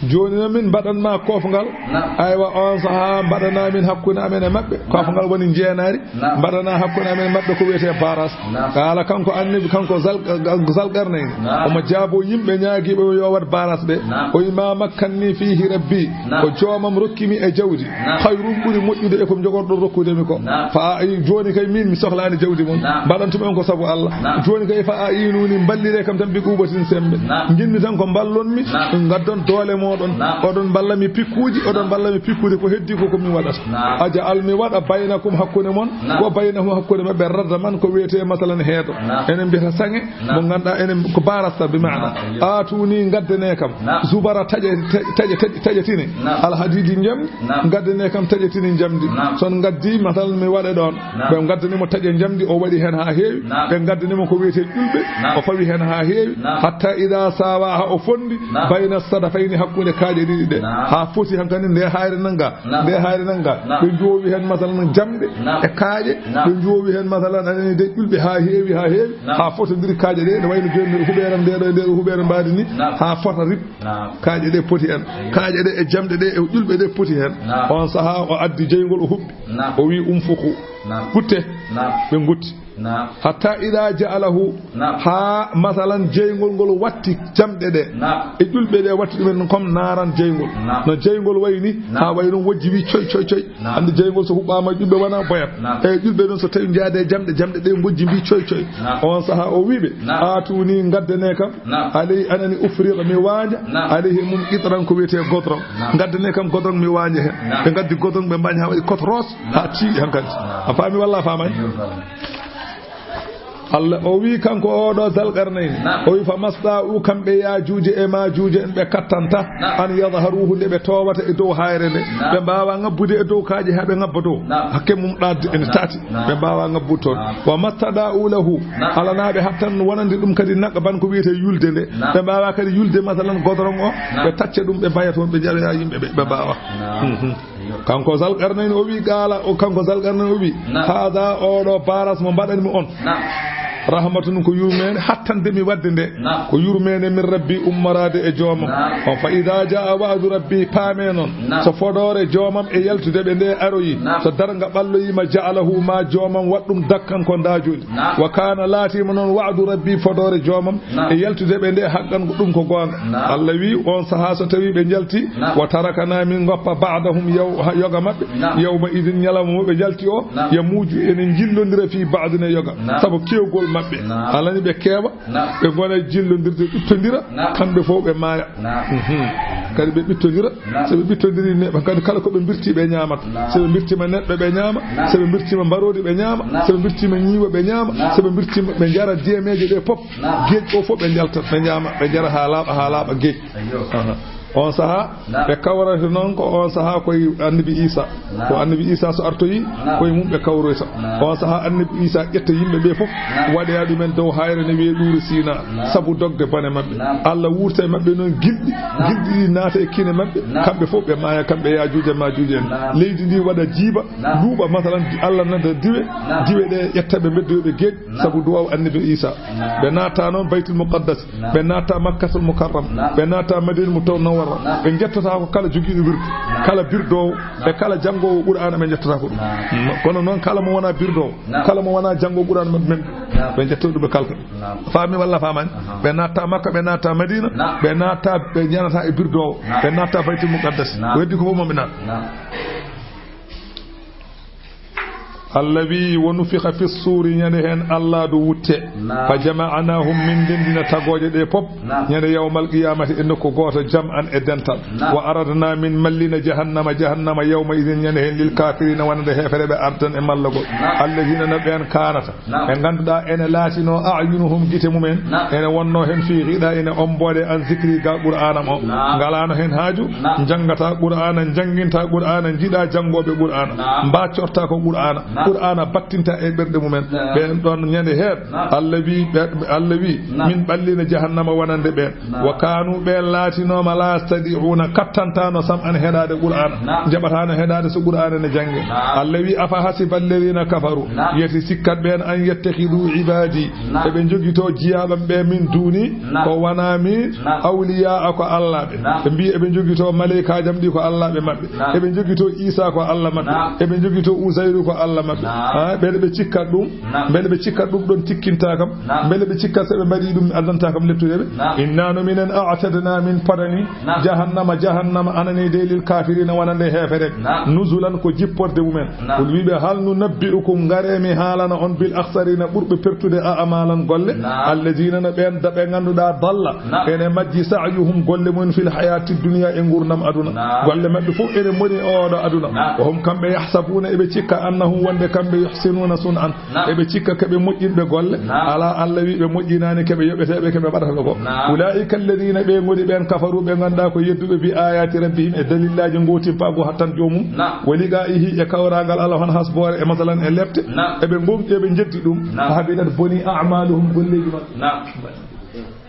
Jooni noon min mbaɗan ma koofngal. Naam. Aywa, oon sahaa mbaɗanaa min hakkunde amen e maɓɓe. Naam. Koofngal woni njeenaari. Naam. Mbaɗanaa hakkunde amen e maɓɓe ko wiyetee baras. Naam. Qaala, kanko annabi, kanko Zal-, Zal-, Zalqarnayni. Naam. Omo jaaboo yimɓe ñaagiiɓe mo yo waɗ baras ɓe. Naam. O wi, "Ma makkannii fiihi rabbi." Naam. Ko joomam rokki mi e jawdi. Naam. Hayrun ɓuri moƴƴude e ko njogorɗon rokkude mi ko. Naam. Fa a-, jooni kay min mi sohlaani jawdi mon. Naam. Mbaɗantumi on ko sabu Allah. Naam. Jooni kay fa a inuni mballiree kam tan bi quwwatin sembe. Naam. Nginmi tan ko mballon mi. Naam. Ngaddon doole mooɗon. Naam. Oɗon mballa mi pikkuuji, oɗon mballa mi pikkude ko heddi ko, ko mi waɗata. Naam. Aja al mi waɗa baynakum hakkunde mon, naam, wa baynahum hakkunde maɓɓe radda man ko wiyetee masalan heedo. Naam. Enen mbiyata saŋe, naam, mo ngannduɗaa enen ko barasta bi maana. Naam. Aatuni ngaddane kam. Naam. Zubara taƴe, taƴe, taƴe, taƴe, taƴatine. Naam. Alhadidi njamndi. Naam. Ngaddane kam taƴatine njamndi. Naam. So on ngaddi, masalan, mi waɗa ɗoon. Naam. Ɓe ngaddani mo taƴe njamndi, o waɗi heen haa heewi. Naam. Ɓe ngaddani mo ko wiyetee ƴulɓe, naam, o fawi heen haa heewi. Naam. Hatta ida sawa, haa o fondi, naam, bayna sadafayni, hakkunde kaaƴe ɗiɗi ɗe. Naam. Haa foti hankadi nde hayre nanga. Naam. Nde hayre nanga. Naam. Ɓe njoowi heen, masalan, jamɗe, naam, e kaaƴe. Naam. Ɓe njoowi heen, masalan, anani de ƴulɓe haa heewi, haa heewi. Naam. Haa fotondiri kaaƴe ɗe, ne wayno jooni nder huɓeere am nde ɗo, e nder huɓeere mbaadi ni, naam, haa fota rip. Naam. Kaaƴe ɗe poti heen. Eyo. Kaaƴe ɗe e jamɗe ɗe e ƴulɓe ɗe poti heen. Naam. On sahaa o addi jeyngol o huɓɓi. Naam. O wi, "Unfuqu." Naam. Gutte. Naam. Ɓe gutti. Naam. Hatta ida ja'alahu. Naam. Haa masalan jeyngol ngol watti jamɗe ɗe. Naam. E ƴulɓe ɗe watti ɗumen comme naaran jeyngol. Naam. No jeyngol wayi ni, naam, haa wayi noon wojji wi coy, coy, coy. Naam. Anndi jeyngol so huɓɓaama ƴulɓe wona boyat. Naam. E ƴulɓe noon so tawi njaade e jamɗe, jamɗe ɗe ngojji mbi coy coy. Naam. On sahaa o wiiɓe, naam, "Aatuni ngaddane kam." Naam. Alay anani ufriqa mi waanja. Naam. Alayhi mum qitran ko wiyetee godron. Naam. Ngaddane kam godron mi waanja heen. Naam. Ɓe ngaddi godron ɓe mbaanja haa waɗi kotros. Naam. Haa tiiɗi hankadi. Naam. A faami walla a faamaani? Eyo, faami. Allah o wi kanko oɗo Zal Qarnayni. Naam. O wi fa masta u kamɓe Yaajuuja e Maajuuja en ɓe kattanta. Naam. An yadharuhu nde ɓe toowata e dow hayre nde. Naam. Ɓe mbaawa ngabbude e dow kaaƴe haa ɓe ngabba dow. Naam. Hakke mum ɗaadde ene taati. Naam. Ɓe mbaawa ngabbude toon. Naam. Wa mastada'u lahu. Naam. Alaa na ɓe hattan wonande ɗum kadi naqban ko wiyetee yulde nde. Naam. Ɓe mbaawa kadi yulde masalan godron o. Naam. Ɓe tacca ɗum ɓe mbaya toon ɓe njaroya yimɓe ɓe, ɓe mbaawa. Naam. Mhm. Kanko Zal Qarnayni o wi qaala, o kanko Zal Qarnayni o wi, naam, haada oɗo baras mo mbaɗanmi on. Naam. Rahmatun ko yurmeende hattande mi waɗde nde. Naam. Ko yurmeende min rabbi ummoraade e joomam. Naam. On fa ida jaa wa'du rabbi paame noon. Naam. So fodoore joomam e yaltude ɓe nde aroyi. Naam. So darnga ɓalloyima ja'alahu ma joomam waɗ ɗum dakkan ko ndaajondi. Naam. Wa kaana laatiima noon wa'du rabbi fodoore joomam. Naam. E yaltude ɓe nde haqqan ko ɗum ko goonga. Naam. Allah wi on sahaa so tawi ɓe njalti. Naam. Wa tarakana min goppa ba'dahum yaw-, ha-, yoga maɓɓe. Naam. Yawma idin ñalawma mo ɓe njalti o. Naam. Yamuuju ene njillondira fi ba'din e yoga. Naam. Sabu kewgol maɓɓe. Naam. Alani ɓe keewa. Naam. Ɓe ngona jillondirde ɓittondira. Naam. Kamɓe fof ɓe maaya. Naam. Mhm. Kadi ɓe ɓittondira. Naam. So ɓe ɓittondiri neɗɗo kadi kala ko ɓe mbirti ɓe ñaamata. Naam. So ɓe mbirtima neɗɗo ɓe ñaama. Naam. So ɓe mbirtima mbaroodi ɓe ñaama. Naam. So ɓe mbirtima ñiiwa ɓe ñaama. Naam. So ɓe mbirtima ɓe njara diyemeeje ɗe pop. Naam. Geej o fof ɓe njalta ɓe ñaama ɓe njara haa laaɓa haa laaɓa geej. Ayyo. Aha. On sahaa. Naam. Ɓe kawrata noon ko on sahaa koye annabi Isa. Naam. Ko annabi Isa so artoyi. Naam. Koye mum ɓe kawroyta. Naam. On sahaa annabi Isa ƴetta yimɓe ɓe fof. Naam. Waɗoya ɗumen dow hayre ne wiyee ɗuuru Sina. Naam. Sabu dogde bone maɓɓe. Naam. Allah wurta e maɓɓe noon gilɗi. Naam. Gilɗi ɗi naata e kine maɓɓe. Naam. Kamɓe fof ɓe maaya kamɓe Yaajuuja Maajuuja en. Naam. Leydi ndi waɗa jiiba. Naam. Luuɓa masalan Allah nada diwe. Naam. Diwe ɗe ƴetta ɓe mbeddoyoɓe geej. Naam. Sabu duwaw annabi Isa. Naam. Ɓe naata noon Baytul Muqaddas. Naam. Ɓe naata Makkatul Mukarram. Naam. Ɓe naata Madina Munawwara. Naam. Ɓe njettata ko kala jogiiɗo wirdu. Naam. Kala birdoowo. Naam. E kala janngoowo Qur'aana ɓe njettata ko ɗum. Naam. Kono noon kala mo wona birdoowo. Naam. Kala mo wona janngoowo Qur'aana maɓɓe men. Naam. Ɓe njetto ɗum ɓe kalka. Naam. Faami walla faamaani? Aha. Ɓe naata Makka, ɓe naata Madina. Naam. Ɓe naata ɓe ñanata e birdoowo. Naam. Ɓe naata Baytul Muqaddas. Naam. Ko heddi ko fof mo ɓe naata. Naam. Allah wi, "Wa nufixa fi suuri," ñande heen Allah do wutte. Naam. "Fa jama'nahum," min ndenndina tagooje ɗe pop. Naam. Ñande yawmal qiyamati e nokku gooto, jam'an e dental. Naam. "Wa aradna," min mallina jahannama, jahannama yawma idin ñande heen lil kafirina wonande heefere ɓe ardan e mallagol. Naam. "Alladina," no ɓeen kaanata. Naam. Ɓe ngannduɗaa ene laatinoo a'yunuhum gite mumen. Naam. Ene wonnoo heen fii xiɗa ene omboode an zikri ga Qur'aanam o. Naam. Ngalaano heen haaju. Naam. Njanngataa Qur'aana, njanngintaa Qur'aana, njiɗaa janngooɓe Qur'aana. Naam. Mbaacortaa ko Qur'aana. Naam. Qur'aana battinta e ɓerɗe mumen. Naam. Ɓeen ɗoon ñande heen, naam, Allah wi, ɓe, Allah wi, naam, min ɓallina jahannama wonande ɓeen. Naam. Wa kaanu, ɓeen laatinooma, laa yastadi'uuna, kattantaano sam'an heɗaade Qur'aana. Naam. Njaɓataano heɗaade so Qur'aana ne jannge. Naam. Allah wi, afa hasiba alladina kafaru, naam, yeti sikkat ɓeen, an yattakhidhu ibadi, naam, eɓe njogito jiyaaɓam ɓe min duuni, naam, ko wonaa mi, naam, awliyaa ko Allah ɓe. Naam. Ɓe mbi eɓe njogito maleykaaji am ɗi ko Allah ɓe maɓɓe. Naam. Eɓe njogito Iisa ko Allah maɓɓe. Naam. Eɓe njogito Uzayru ko Allah maɓɓe. Naam. Ha, ɓe, ɓe cikkat ɗum. Naam. Mbele ɓe cikkat ɗum ɗon tikkinta kam? Naam. Mbele ɓe cikkat so ɓe mbaɗi ɗum addanta kam lettude ɓe? Naam. Inna no minen a'tadna min podani, naam, jahannama, jahannama anani de lil kafirina wonande heefereɓe. Naam. Nuzulan ko jipporde mumen. Naam. Kul wiɓe hal nunabbi'ukum ngare mi haalana on bil akhsarina ɓurɓe pertude a amalan golle. Naam. Alladina no ɓen da ɓe ngannduɗaa dalla. Naam. Ene majji sa'yuhum golle mum fil hayati dunya e ngurnam aduna. Naam. Golle maɓɓe fof ene moni e oɗo aduna. Naam. Wa hum kamɓe yahsabuna eɓe cikka annahum wonde kamɓe yuhsinuna sun'an. Naam. Eɓe cikka keɓe moƴƴinɓe golle. Naam. Ala Allah wi ɓe moƴƴinani keɓe yoɓeteɓe keɓe mbaɗata ɓe ko. Naam. Ulaika alladina ɓe ngoni ɓen kafaru ɓe ngannduɗaa ko yedduɓe bi ayati rabbihim e dalillaji ngootimpaagu hattan joomum. Naam. Wa liqa'ihi e kawrangal Allah hon hasboore e masalan e lepte. Naam. Eɓe ngonɗi eɓe jeddi ɗum. Naam. Habidat boni a'maluhum golleji maɓɓe. Naam.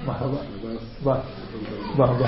Marhaba. Ba. Ba, ba.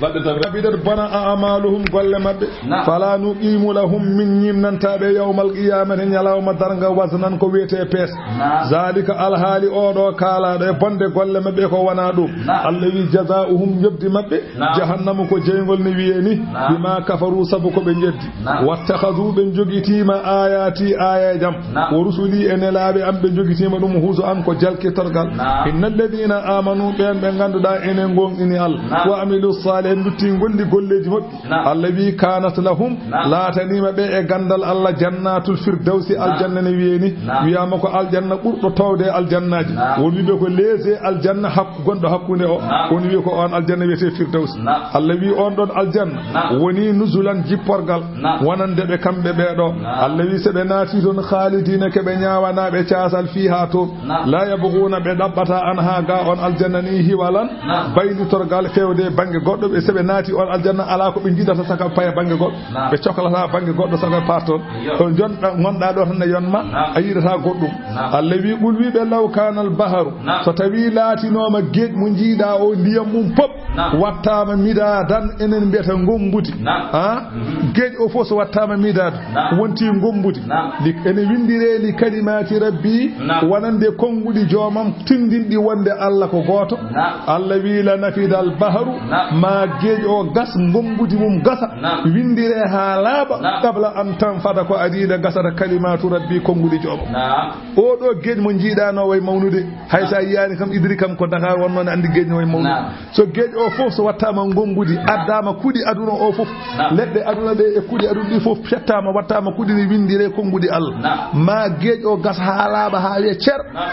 Baɗɗo tan. Habidat bona a amaluhum golle maɓɓe. Naam. Fala nuqimu lahum min ñimnantaɓe yawmal qiyamati ñalawma darnga wasnan ko wiyete pees. Naam. Zalika alhaali oɗo kaalaɗo e bonde golle maɓɓe ko wona ɗum. Naam. Allah wi jaza'uhum yobdi maɓɓe. Naam. Jahannama ko jeyngol ne wiye ni. Naam. Bima kafaru sabu ko ɓe jeddi. Naam. Wattakhadhu ɓe jogitima ayati ayajam. Naam. Wa rusuli e nelaaɓe am ɓe jogitima ɗum huzu an ko jalkitorgal. Naam. Innal ladina amanu ɓen ɓe ngannduɗaa ene ngonɗini Allah. Naam. Wa amilu salih en lutti golli golleji moƴƴi. Naam. Allah wi kanat lahum. Naam. Laatanima ɓe e gandal Allah jannatul firdausi. Naam. Aljanna ne wiye ni. Naam. Wiyama ko aljanna ɓurɗo towde aljannaji. Naam. Won wiɓe ko leese aljanna hakku gonɗo hakkunde o. Naam. Won wiye ko on aljanna wiyete firdaus. Naam. Allah wi on ɗon aljanna. Naam. Woni nuzulan jipporgal. Naam. Wonande ɓe kamɓe ɓeeɗo. Naam. Allah wi so ɓe naati toon khalidina ke ɓe ñaawanaɓe caasal fiha toon. Naam. La yabghuna ɓe ɗaɓɓata anha ga on aljanna ni hiwalan. Naam. Baylitorgal fewde bangge goɗɗo ɓe so ɓe naati on aljanna ala ko ɓe jiɗata saka paya bangge goɗɗo. Naam. Ɓe coklata bangge goɗɗo saka parton. Iyo. Ɗo jonɗa gonɗa ɗo tan ne yonma. Naam. A yiɗata goɗɗum. Naam. Allah wi qul wiɓe law kana al baharu. Naam. So tawi laatinoma geej mo jiiɗa o ndiyam mum pop. Naam. Wattaama midaadan, enen mbiyata ngommbudi. Naam. Ha? Mhm. Geej o fof so wattaama midaad, naam, wonti ngommbudi. Naam. Li, ene winndire li kalimaati rabbi, naam, wonande konnguɗi joomam tinndinɗi wonde Allah ko gooto. Naam. Allah wi la nafidal baharu, naam, ma geej o gas, ngommbudi mum gasa. Naam. Winndire haa laaɓa, naam, qabla an tanfada ko adiida gasata kalimaatu rabbi konnguɗi joomam. Naam. O ɗo geej mo jiiɗano way mawnude. Hay sa yiyani kam idri kam ko Dakar wonno ne andi geej no way mawnude. Naam. So geej o fof so wattama ngommbudi, addama kuuɗi aduna o fof. Naam. Leɗɗe aduna ɗe e kuuɗi aduna ɗi fof pettama wattama kuuɗi ne winndire konnguɗi Allah. Naam. Ma geej o gas ha laaɓa ha wiya cer. Naam.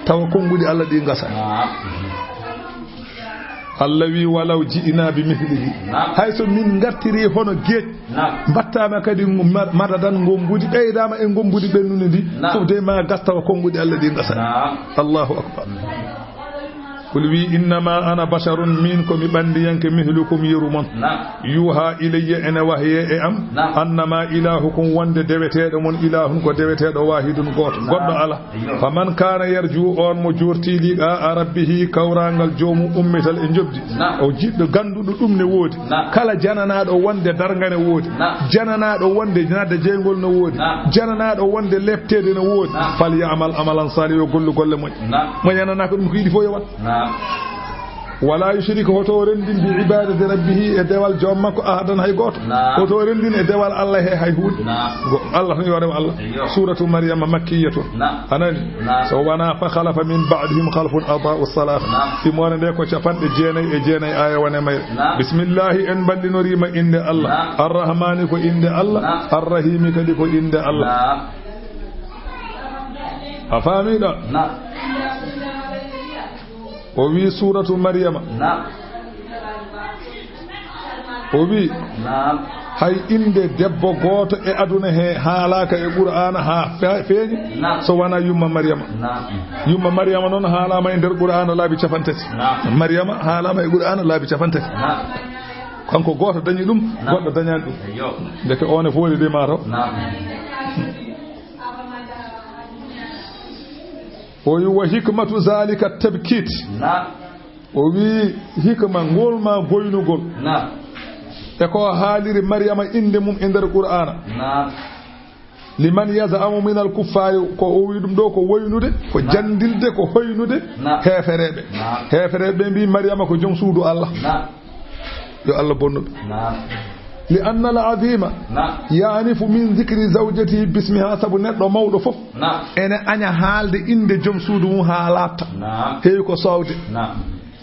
Tawa konnguɗi Allah ɗi gasa. Naam. Allah wi walaw ji'ina bi mislihi. Naam. Hay so min gartiri hono geej. Naam. Mbattaama kadi ma-, madadan ngommbudi, ɓeydaama e ngommbudi ɓennundi ndi, naam, fof de ma gas tawa konnguɗi Allah ɗi gasa. Naam. Allahu akbar. Qul wi innama ana basharun, min ko mi ɓanndiyanke mislukum yeru mon. Naam. Yuha ilayya ene wahye e am, naam, annama ilahukum wonde deweteeɗo mon ilahun ko deweteeɗo wahidun gooto. Naam. Goɗɗo ala. Iyo. Faman kana yarju on mo jorti liqa rabbihi kawrangal joomu ummital e jobdi. Naam. O jiɗɗo gannduɗo ɗum ne woodi. Naam. Kala jananaaɗo wonde darnga ne woodi. Naam. Jananaaɗo wonde nadda jeyngol ne woodi. Naam. Jananaaɗo wonde lepteede ne woodi. Naam. Fal ya'mal amalan salihan, yo gollu golle moƴƴe. Naam. Mo yananaaka ɗum ko yiɗi fof yo waɗ. Naam. Wala yushrik, hoto o renndin bi ibadati rabbihi, e dewal joom makko ahadan hay gooto. Naam. Hoto o renndin e dewal Allah he hay huunde. Naam. Go-, Allah tan yo rew Allah. Eyyo. Suratu Maryama makkiyatun. Naam. A nani? Naam. So wona fa khalafa min ba'dihim khalfun ada'u salata. Naam. Timoore nde ko capanɗe jeenayi e jeenayi aya wone mayre. Naam. Bismillahi en mballinorii ma innde Allah. Naam. Arrahmani ko innde Allah. Naam. Arrahimi kadi ko innde Allah. Naam. A faami ɗo? Naam. O wi suratu Maryama. Naam. O wi, naam, hay innde debbo gooto e aduna he haalaaka e Qur'aana haa fe-, feeñi, naam, so wonaa yumma Maryama. Naam. Yumma Maryama noon haalaama e nder Qur'aana laabi capantati. Naam. Maryama haalaama e Qur'aana laabi capantati. Naam. Kanko gooto dañi ɗum, naam, goɗɗo dañaani ɗum. Eyyo. Ndeke oon e fooli de maa taw. Naam. O wi, "Wa hikmatu zalika tabkit." Naam. O wi, "Hikma ngol ma goynugol." Naam. E ko haaliri Maryama innde mum e nder Qur'aana. Naam. Liman yaz'amu minal kuffaari, ko o wi ɗum ɗo ko woynude, ko Naam. janndilde, ko hoynude Naam. heefereeɓe. Naam. Heefereeɓe mbi Maryama ko jom suudu Allah. Naam. Yo Allah bonnu ɓe. Naam. Li anna al azima Naam. ya'nifu min zikri zawjatihi bismiha, sabu neɗɗo mawɗo fof Naam. ene aña haalde innde jom suudu mum haa laaɓta. Naam. Heewi ko soowde. Naam.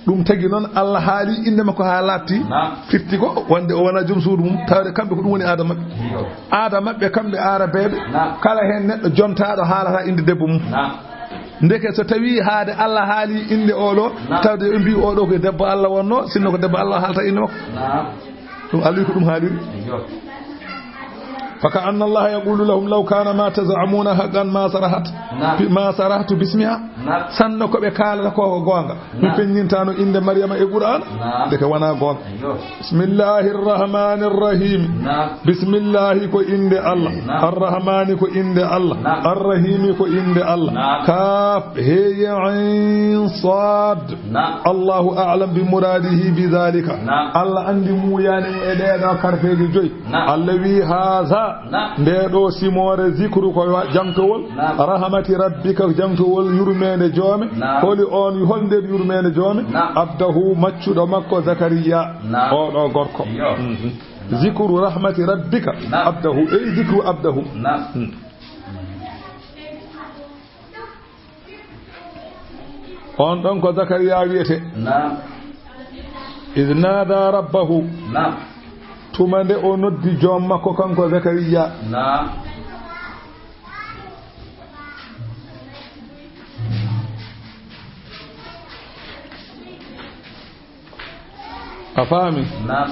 Ɗum tagi noon Allah haali innde makko haa laaɓti. Naam. Firti ko wonde o wona jom suudu mum, tawde kamɓe ko ɗum woni aada maɓɓe. Iyo. Aada maɓɓe kamɓe aarabeeɓe, Naam. kala heen neɗɗo jontaaɗo haalata innde debbo mum. Naam. Ndeke so tawii haade Allah haali innde oɗo, Naam. tawde ɓe mbii oɗo ko debbo Allah wonno, sinno ko debbo Allah haalta innde makko. Naam. Ɗum Allah ko ɗum haaliri. Iyo. Fa ka anna Allah yaqulu lahum law kana ma taz'amuna haqqan ma sarahat. Naam. Bi-, ma sarahtu bismiha. Naam. Sanno ko ɓe kaalata ko ko goonga. Mi Naam. feññintaano innde Maryama e Qur'aana. Naam. Ndeke wonaa goonga. Iyo. Bismillahir rahmanir rahim. Naam. Bismillahi ko innde Allah. Naam. Arrahmani ko innde Allah. Naam. Arrahimi ko innde Allah. Naam. Kaaf, hee, ayn, saad. Naam. Allahu a'lam bi muradihi bi dhalika. Naam. Allah anndi muuyaani mo e ɗee ɗoo karfeeje joyi. Naam. Allah wi, "Haza." Naam. Nde ɗo simoore zikru ko wa-, jangtowol. Naam. Rahmati rabbika, jangtowol yurmeende joome. Naam. Holi on, hol nden yurmeende joome? Naam. Abdahu, maccuɗo makko Zakariya. Naam. O ɗo gorko. Iyo. Mhm. Naam. Zikru rahmati rabbika. Naam. Abdahu, ey zikru abdahu. Naam. Hmm. On ɗon ko Zakariya wiyete. Naam. Iz nada rabbahu. Naam. Tuma nde o noddi joom makko kanko Zakariya. Naam. A faami? Naam.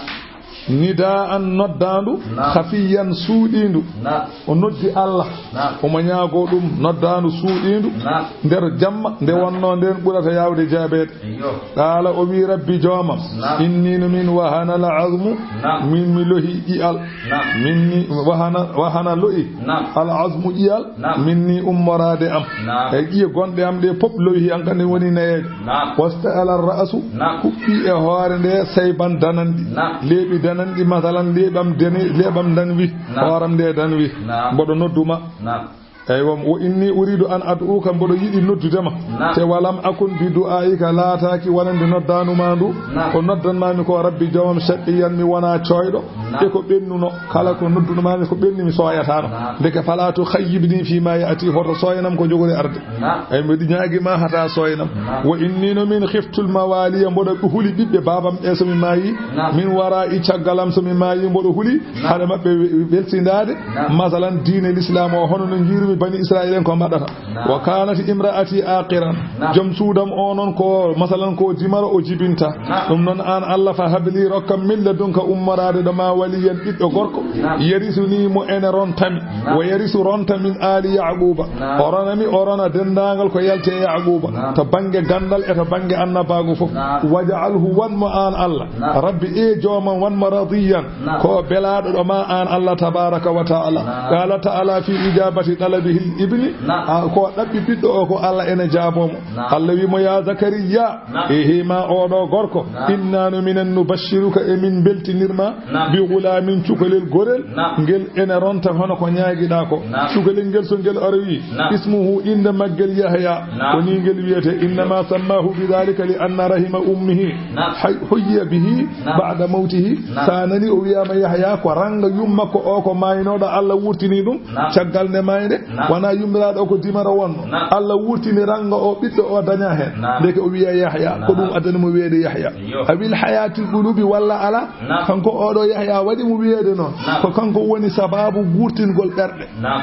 Nidaan noddaandu, Naam. Khafiyan suuɗiindu. Naam. O noddi Allah. Naam. Omo ñaagoo ɗum noddaandu suuɗiindu. Naam. Nder jamma, nde Naam. wonnoo ndeen ɓurata yaawde jaabeede. Iyo. Qaala o wii, "Rabbi joomam, Naam. inni no min wahana al azmu, Naam. min mi lohi ƴi'al. Naam. Minni wahana, wahana lo'i Naam. al azmu ƴi'al, Naam. minni ummoraade am. Naam. E ƴi'e gonɗe am ɗe pop lohi an kadi woni nayeeje. Naam. Wasta'ala ra'su, Naam. kuɓɓi e hoore nde sayban dananɗi. Naam. Leeɓi dananɗi, masalan, leeɓam dene-, leeɓam danwi, Naam. hooram nde danwi. Naam. Mboɗo nodduma. Naam. Eywa, wa inni uridu an ad'uka, mboɗo yiɗi noddude ma. Naam. Te walam akun bi du'aika, laataaki wonande noddaanu ma ndu. Naam. Ko noddan ma mi ko Rabbi joomam, shaqiyan mi wona coyɗo. Naam. E ko ɓennuno, kala ko nodduno ma mi ko ɓenni mi sooyataano. Naam. Ndeke fala tu khayyibni fi ma ya'ti, hoto sooyanam ko jogori arde. Naam. Ey, mbiɗi ñaagi ma hata sooyanam. Naam. Wa inni no min khiftul mawaliya, mboɗo huli ɓiɓɓe baabam ɓe so mi maayi. Naam. Min wara'i, caggal am so mi maayi, mboɗo huli Naam. hade maɓɓe we-, welsindaade. Naam. Masalan, diine l'islam o, hono no njiirumi bani Israil en ko mbaɗata. Naam. Wa kanat imra'ati aqiran. Naam. Joom suudam o noon ko, masalan, ko dimaro o jibinta. Naam. Ɗum noon aan Allah fa habli, rokkam min ladunka ummoraade ɗo ma waliyan ɓiɗɗo gorko. Naam. Yarisuni mo ene rontami. Naam. Wa yarisu ronta min ali Yaquba. Naam. O ronami, o rona denndaangal ko yalti e Yaquba. Naam. To bannge ganndal e to bannge annabaagu fof. Naam. Waj'alhu, wan mo aan Allah. Naam. Rabbi e joomam, wan mo radiyan. Naam. Ko belaaɗo ɗo ma aan Allah tabaraka wa ta'ala. Naam. Qala ta'ala fi ijabati talabihi ibni. Naam. A, ko ɗaɓɓi ɓiɗɗo o ko Allah ene jaaboo mo. Naam. Allah wi mo, "Ya Zakariya, Naam. ehe ma oɗo gorko, Naam. inna no minen nubashiruka, e min beltinirma, Naam. bi gulamin, cukalel gorel, Naam. ngel ene ronta hono ko ñaagiɗa ko. Naam. Cukalel ngel so ngel aroyi, Naam. ismuhu, innde maggel Yahya, Naam. ko ni ngel wiyete, innama sammahu bi dhalika li anna rahima ummihi Naam. hay-, huyyiya bihi Naam. ba'da mawtihi." Naam. Sa nani o wiyama Yahya, ko ranga yumma ko o ko maaynoɗo, Allah wurtini ɗum Naam. caggal nde maayde. Naam. Wona yummiraaɗo o ko dimaro wonno. Naam. Allah wurtini ranga o ɓiɗɗo o daña heen. Naam. Ndeke o wiya Yahya. Ko Naam. ɗum addani mo wiyeede Yahya. Iyo. Awil hayatil qulubi walla ala. Naam. Kanko oɗo Yahya waɗi mo wiyeede noon. Naam. Ko kanko woni sababu wurtingol ɓerɗe. Naam.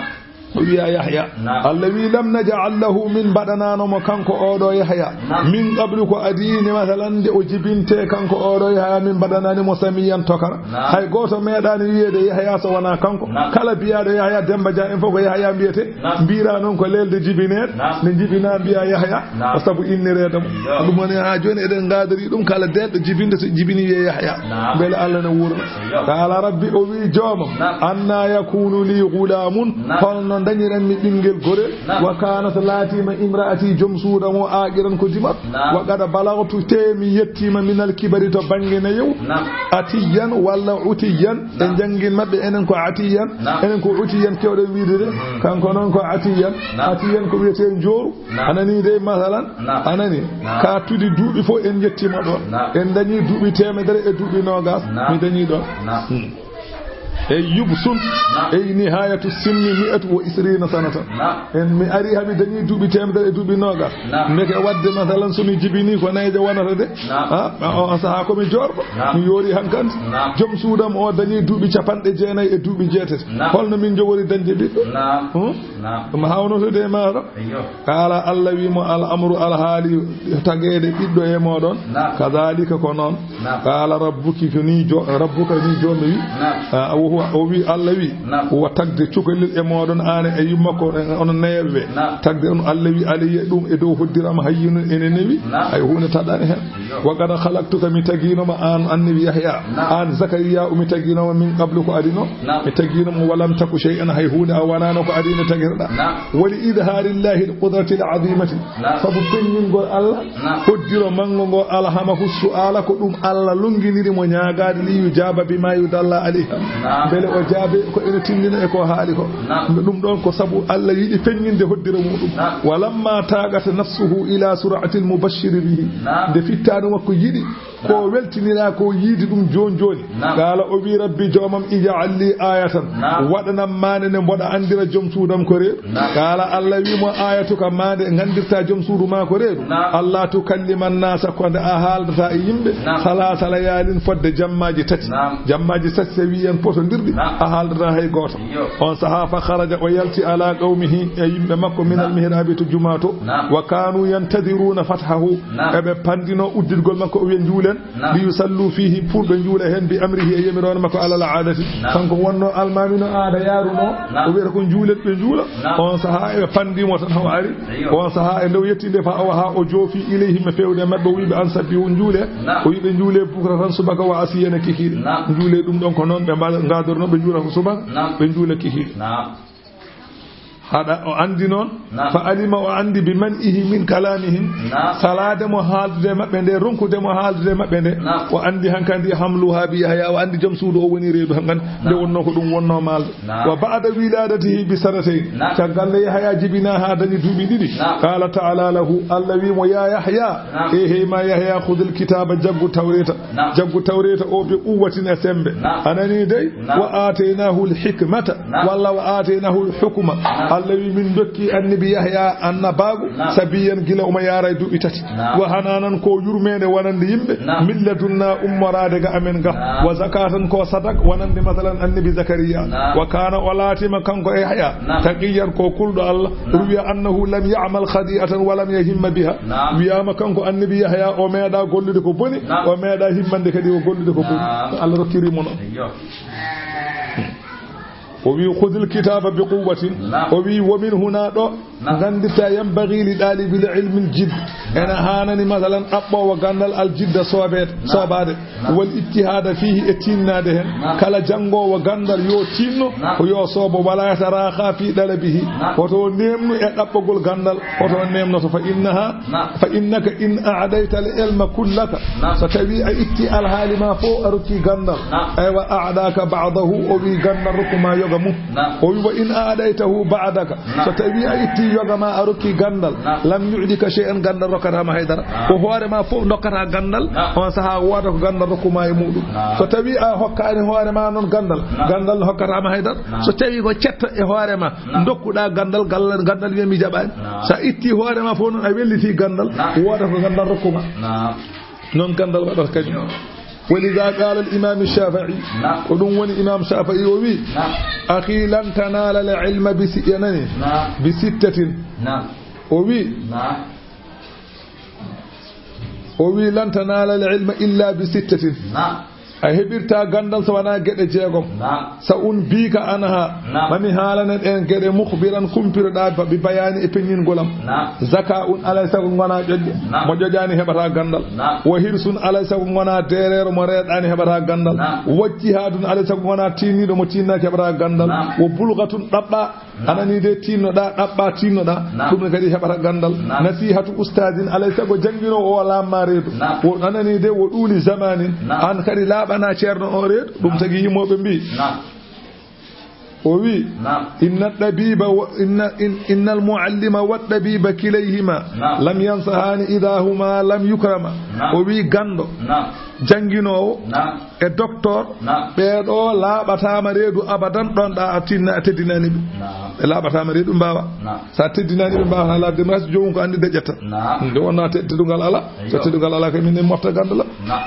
O wiya Yahya. Naam. Allah wi, "Lam naj'al lahu", min mbaɗanaano mo kanko oɗo Yahya. Naam. Min qablu, ko adii ni, masalan, nde o jibinte kanko oɗo Yahya, min mbaɗanaani mo samiyan tokara. Naam. Hay gooto meeɗaani wiyeede Yahya so wonaa kanko. Naam. Kala biyaaɗo Yahya, Demba Dia en fof ko Yahya mbiyete. Naam. Mbiira noon ko leelde jibineede. Naam. Nde jibinaa mbiya Yahya. Naam. Ko sabu innireede mo. Iyo. Ɗum woni haa jooni eɗen ngaadori ɗum, kala deeɗɗo jibinde so jibini wiye Yahya. Naam. Mbele Allah ne wuurna. Iyo. Qala rabbi, o wi joomam. Naam. Anna yakunu li gulamun. Naam. Holno Dañiran mi ɓinngel gorel. Naam. Wa kaanat laatima imraati joom suudu am o aaqiran ko dimat. Naam. Wa qad balagtu tee mi yettiima minal kibari to bannge nayewu. Naam. Atiyan walla utiyan. Naam. En janngin maɓɓe enen ko atiyan. Naam. Enen ko utiyan kewɗen wiide de. Mhm. Kanko noon ko atiyan. Naam. Atiyan ko wiyetee njooru. Naam. Anani de masalan. Naam. Anani. Naam. Ka tudi duuɓi fof en yettiima ɗoon. Naam. En dañi duuɓi teemedere e duuɓi noogas. Naam. Mi dañi ɗoon. Naam. Hmm. Ey yubsun. Naam. Ey nihayatu sinni mi'atu wa isrina sanatan. Naam. En mi ari hami dañi duuɓi teemedere e duuɓi noogas. Naam. Ndeke wadde masalan so mi jibini ko nayjo wonata de. Naam. Ha? O, o sahaa ko mi joorɗo. Naam. Mi yoori hankante. Naam. Joom suudam o dañi duuɓi capanɗe jeenayi e duuɓi jeetati. Naam. Holno min jogori dañde ɓiɗɗo? Naam. Hmm? Naam. Ɗum hawnoto de maaro. Eyyo. Qaala, Allah wi mo, "Al amru, alhaali tageede ɓiɗɗo e mooɗon, naam, kadaalika ko noon." Naam. Qaala, "Rabbuki, ko ni jo-, rabbuka ni joomi wi." Naam. Ah, o, o wi, Allah wi, naam, "Wa tagde cukalel e mooɗon, aan e yumma ko, e, onon nayeeɓe ɓe." Naam. Tagde on, Allah wi, "Alayya, ɗum e dow hoddiram hayyinun ene newi." Naam. Hay huunde taɗaani heen. Eyyo. "Wa qad khalaqtuka, mi tagiino ma aan annabi Yahya." Naam. "Aan Zakariya, mi tagiino ma min qablu ko adino." Naam. Mi tagiino mo, "Wa lam taku shay'an, hay huunde a wanaano ko adii nde tagirɗa." Naam. "Wa li idhaari llahi al qudrati al azimati." Naam. Sabu feññingol Allah, naam, hoddiro manngo ngo, alhamahu su'ala, ko ɗum Allah lonnginiri mo ñaagaade, li yujaba bima yudalla alayha. Naam. Mbele o jaabe ko ene tindina e ko haali ko. Naam. Ɗum ɗoon ko sabu Allah yiɗi feññinde hoddiro muɗum. Naam. "Wa lamma tagat nafsuhu ila sur'ati al mubashshiri bihi." Naam. Nde fittaandu makko yiɗi ko weltinira ko yiide ɗum jooni jooni. Naam. Qaala, o wi, "Rabbi, joomam, ij'al li ayatan." Naam. Waɗanam maande nde mboɗa anndira joom suudam ko reedu. Naam. Qaala, Allah wi mo, "Ayatuka, maande nganndirta joom suudu ma ko reedu. Naam. Alla tukallima nnaasa, ko nde a haaldata e yimɓe. Naam. Salaasa layaalin, fodde jammaaji tati." Naam. Jammaaji tati, so wi en potondirɗi, naam, a haaldata hay gooto. Iyo. On sahaa, fa kharaja, o yalti, ala qawmihi, e yimɓe makko, minal, naam, mihraabi, to jumaa to. Naam. Wa kaanu yantadiruna fathahu. Naam. Eɓe panndino udditgol makko, o wiya, "Njuulen." Naam. Li yusallu fihi, pour ɓe njuula heen, bi amrihi, e yamiroore makko, alal aadati. Naam. Kanko wonno almaami no aada yaaruno. Naam. O wiyata ko njuulen, ɓe njuula. Naam. On sahaa eɓe panndimo tan, hawa ari. Eyyo. On sahaa e ndew yettinde fa awa haa o joofi ilayhim, e fewde maɓɓe, o wiɓe, "Ansabbihu, njuule." Naam. O wiɓe, "Njuule bukratan, subaka, wa asiyan, e kikiiɗe." Naam. Njuule ɗum ɗon ko noon ɓe mbaɗa, ngaadorno ɓe njuula ko subaka, naam, ɓe njuula kikiiɗe. Naam. Haɗa o anndi noon, naam, fa alima, o anndi, bi man'ihi min kalamihim, naam, salaade mo haaldude maɓɓe nde, ronkude mo haaldude maɓɓe nde, naam, o anndi hankadi hamluha bi Yahya, o anndi joom suudu o woni reedu hankadi, nde, naam, wonno ko ɗum wonno maalde. Naam. Wa ba'da wiladatihi bi sanatayn, naam, caggal nde Yahya jibina haa dañi duuɓi ɗiɗi, naam, qala ta'ala lahu, Allah wi mo, "Ya Yahya, naam, e hey ma Yahya, khudhil kitaba, jaggu tawreta." Naam. Jaggu tawreta o bi quwwatin, e sembe. Naam. A nani dey? Naam. Wa ataynahul hikmata. Naam. Walla wa ataynahul hukma. Naam. Allah wi min dokki annabi Yahya annabaagu. Naam. Sabiyan, gila omo yaara e duuɓi tati. Naam. Wa hananan, ko yurmeende wonande yimɓe. Naam. Min ladunna, ummoraade ga amen ga. Naam. Wa zakatan, ko sadak wonande masalan annabi Zakariya. Naam. Wa kana, o laatima kanko e Yahya. Naam. Taqiyan, ko kulɗo Allah. Naam. Ruwiya annahu lam ya'mal khadi'atan wa lam yahimma biha. Naam. Wiyaama kanko annabi Yahya o meeɗa gollude ko boni, naam, o meeɗa himmande kadi o gollude ko boni. Naam. Allah rokkiri mo noon. Eyyo. O wi, "Khudhil kitaba bi quwwatin." Naam. O wi, "Wa min huna, ɗo, naam, nganndirta, yanbaghi li talibil ilmi al jidd." Naam. Ena haanani, masalan, ɗaɓɓoowo ganndal al jidda, soobeede, naam, soobaade. Naam. Wal ijtihaada fiihi, e tiinnaade heen. Naam. Kala janngoowo ganndal yo tiinno, naam, ko yo soobo, wala yataraakha fi dalabihi. Naam. Hoto o neemnu e ɗaɓɓagol ganndal, hoto o neemnoto, fa innaha, naam, fa innaka in a'dayta al ilma kullaka. Naam. So tawi a itti alhaali ma fof a rokki ganndal. Naam. Aywa, a'daka ba'dahu, o wi ganndal rokku ma yoga mum. Naam. O wi, "Wa in a'daytahu ba'daka." Naam. So tawi a itti yoga ma a rokki ganndal, naam, lam yu'dika shay'an, ganndal rokkata ma haydara. Naam. Ko hoore ma fof dokkata ganndal, naam, on sahaa wooda ko ganndal rokku ma e muɗum. Naam. So tawi a hokkaani hoore ma noon ganndal, naam, ganndal hokkata ma haydara. Naam. So tawi ko cetto e hoore ma, naam, dokkuɗa ganndal, ganndal, ganndal wiya mi jaɓaani. Naam. So a itti hoore ma fof noon a welliti ganndal, naam, wooda ko ganndal rokku ma. Naam. Noon ganndal waɗata kadi. Yo. Wa lidha qala al imam Shafi'i. Naam. Ko ɗum woni imam Shafi'i o wi, naam, "Akhi, lan tanala al ilma bi si-, a nani? Naam. Bi sittatin." Naam. O wi, naam, o wi, "Lan tanala al ilma illa bi sittatin." Naam. A heɓirta ganndal so wonaa geɗe jeegom. Naam. Sa unbika anha. Naam. Ma mi haalana ɗeen geɗe, mukhbiran, kumpiroɗa ba-, bi bayani, e peññingol am. Naam. Zaka'un, alay sago ngona ƴoƴƴo. Naam. Mo ƴoƴaani heɓata ganndal. Naam. Wa hirsun, alay sago ngona deereero mo reeɗaani heɓata ganndal. Naam. Wajtihaadun, alay sago ngona tiinniiɗo mo tiinnaaki heɓata ganndal. Naam. Wa bulghatun, ɗaɓɓa Anani de tinnoɗa, ɗaɓɓa tinnoɗa. Naam. Ɗum ne kadi heɓata gandal. Naam. Nasihatu ustadin, alay sago jannginoowo o laamma reedu. Naam. O anani de wo ɗuuli zamanin. Naam. An kadi laaɓana ceerno o reedu. Ɗum Naam. Tagi yimooɓe mbi. Naam. O wi, Naam. Inna ɗabiba wa, inna, in, innal muallima wa ɗabiba kilayhima Naam. Lam yansahani idha huma lam yukrama. Naam. O wi ganndo, Naam. Jannginoowo, Naam. E docteur, Naam. Ɓeeɗo laaɓataama reedu abadan, ɗon ɗa a tinna, a teddinaani ɓe. Naam. Ɓe laaɓataama reedu, ɓe mbaawa. Naam. So a teddinaani ɓe, mbaawa laaɓde, ma so joomum ko anndi daƴƴata. Naam. Nde wonnaa te-, teddungal alaa. Ayyo. So teddungal alaa, kay minen motta ganndo la. Naam.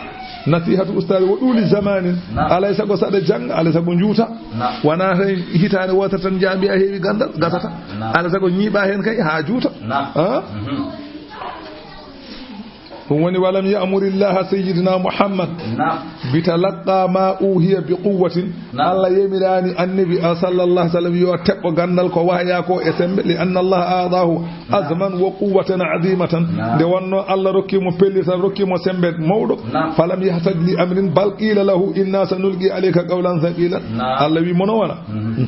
Nasihatu ustaad wo ɗuuli zamanin. Naam. Alay sago saɗa jannga, alay sago njuuta. Naam. Wonaa tan hitaande wootere tan njaha mbiya a heewi ganndal, gasata. Naam. Alay sago ñiiɓa heen kay haa juuta. Naam. Ah? Mhm. Ɗum woni, walam ya'murillaha sayyidina Muhammad Naam. Bitalaqqa ma uhiya bi quwwatin. Naam. Allah yamiraani annabi a sallallahu alaihi wasallam yo teɓɓo ganndal ko wahaya ko e sembe, li anna Allah aadahu Naam. Azman wa quwwatan azimatan. Naam. Nde wonno Allah rokki mo pellital, rokki mo sembe mawɗo. Naam. Falam yahtaj li amrin bal qila lahu inna sanulqi alayka qawlan thaqila. Naam. Allah wi mono wala. Mhm.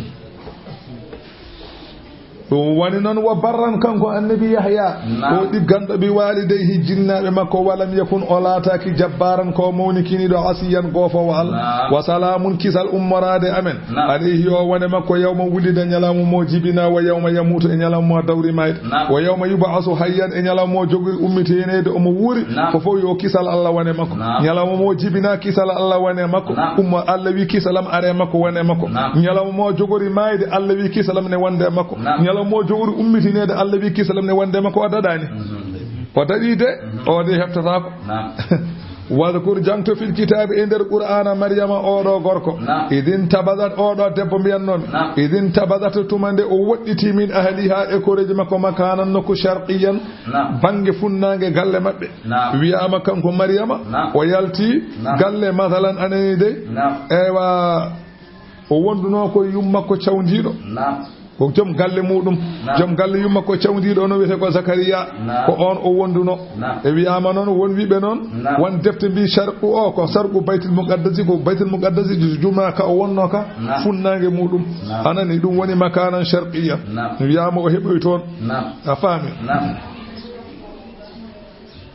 Ɗum woni noon, wa barran, kanko annabi Yahya, Naam. O ɗigganɗo bi walidayhi, jinnaaɓe makko, walam yakun, o laataaki, jabbaran, ko mawnikiniiɗo, asiyan, goofoowo Allah. Naam. Wa salaamun, kisal ummoraade amen, Naam. Alayhi, yo wone makko, yawma wulida, ñalawma mo jibina, wa yawma yamuutu, e ñalawma mo dawri maayde, Naam. Wa yawma yub'asu hayyan, e ñalawma mo jogori ummitineede, omo wuuri, Naam. Ko fof yo kisal Allah wone makko. Naam. Ñalawma mo jibina, kisal Allah wone makko. Naam. Ummo Allah wi kisalam are makko, wone makko. Naam. Ñalawma mo jogori maayde, Allah wi kisalam ne wonde makko. Naam. Ñalawma mo jogori ummitineede, Allah wi kisalam ne wonde makko. O daɗaani. Mhm. O daɗi de, Mhm. O de heɓtataako. Naam. Wadkur, jangto, fil kitaabi, e nder Qur'aana, Maryama, oɗo gorko. Naam. Idin tabazat, oɗo debbo mbiyan noon. Naam. Idin tabazat, tuma nde o woɗɗiti, min ahliha, e koreeji makko, makanan, nokku, sharqiyan, Naam. Bannge funnaange galle maɓɓe. Naam. Wiyaama kanko Maryama, Naam. O yalti Naam. Galle, masalan, anani dey. Naam. Eywa, o wonduno ko yummakko cawndiiɗo. Naam. Ko joom galle muɗum. Naam. Joom galle yummakko cawndiiɗo, ono wiyetee ko Zakariya. Naam. Ko on o wonduno. Naam. E wiyaama noon, won wiɓe noon, Naam. Won defte mbi sharqu o, ko sharqu Baytul Muqaddasi, ko Baytul Muqaddasi, juma ka o wonno ka, Naam. Funnaange muɗum. Naam. Anani, ɗum woni makanan sharqiyan. Naam. Wiyaama o heɓoy toon. Naam. A faami? Naam.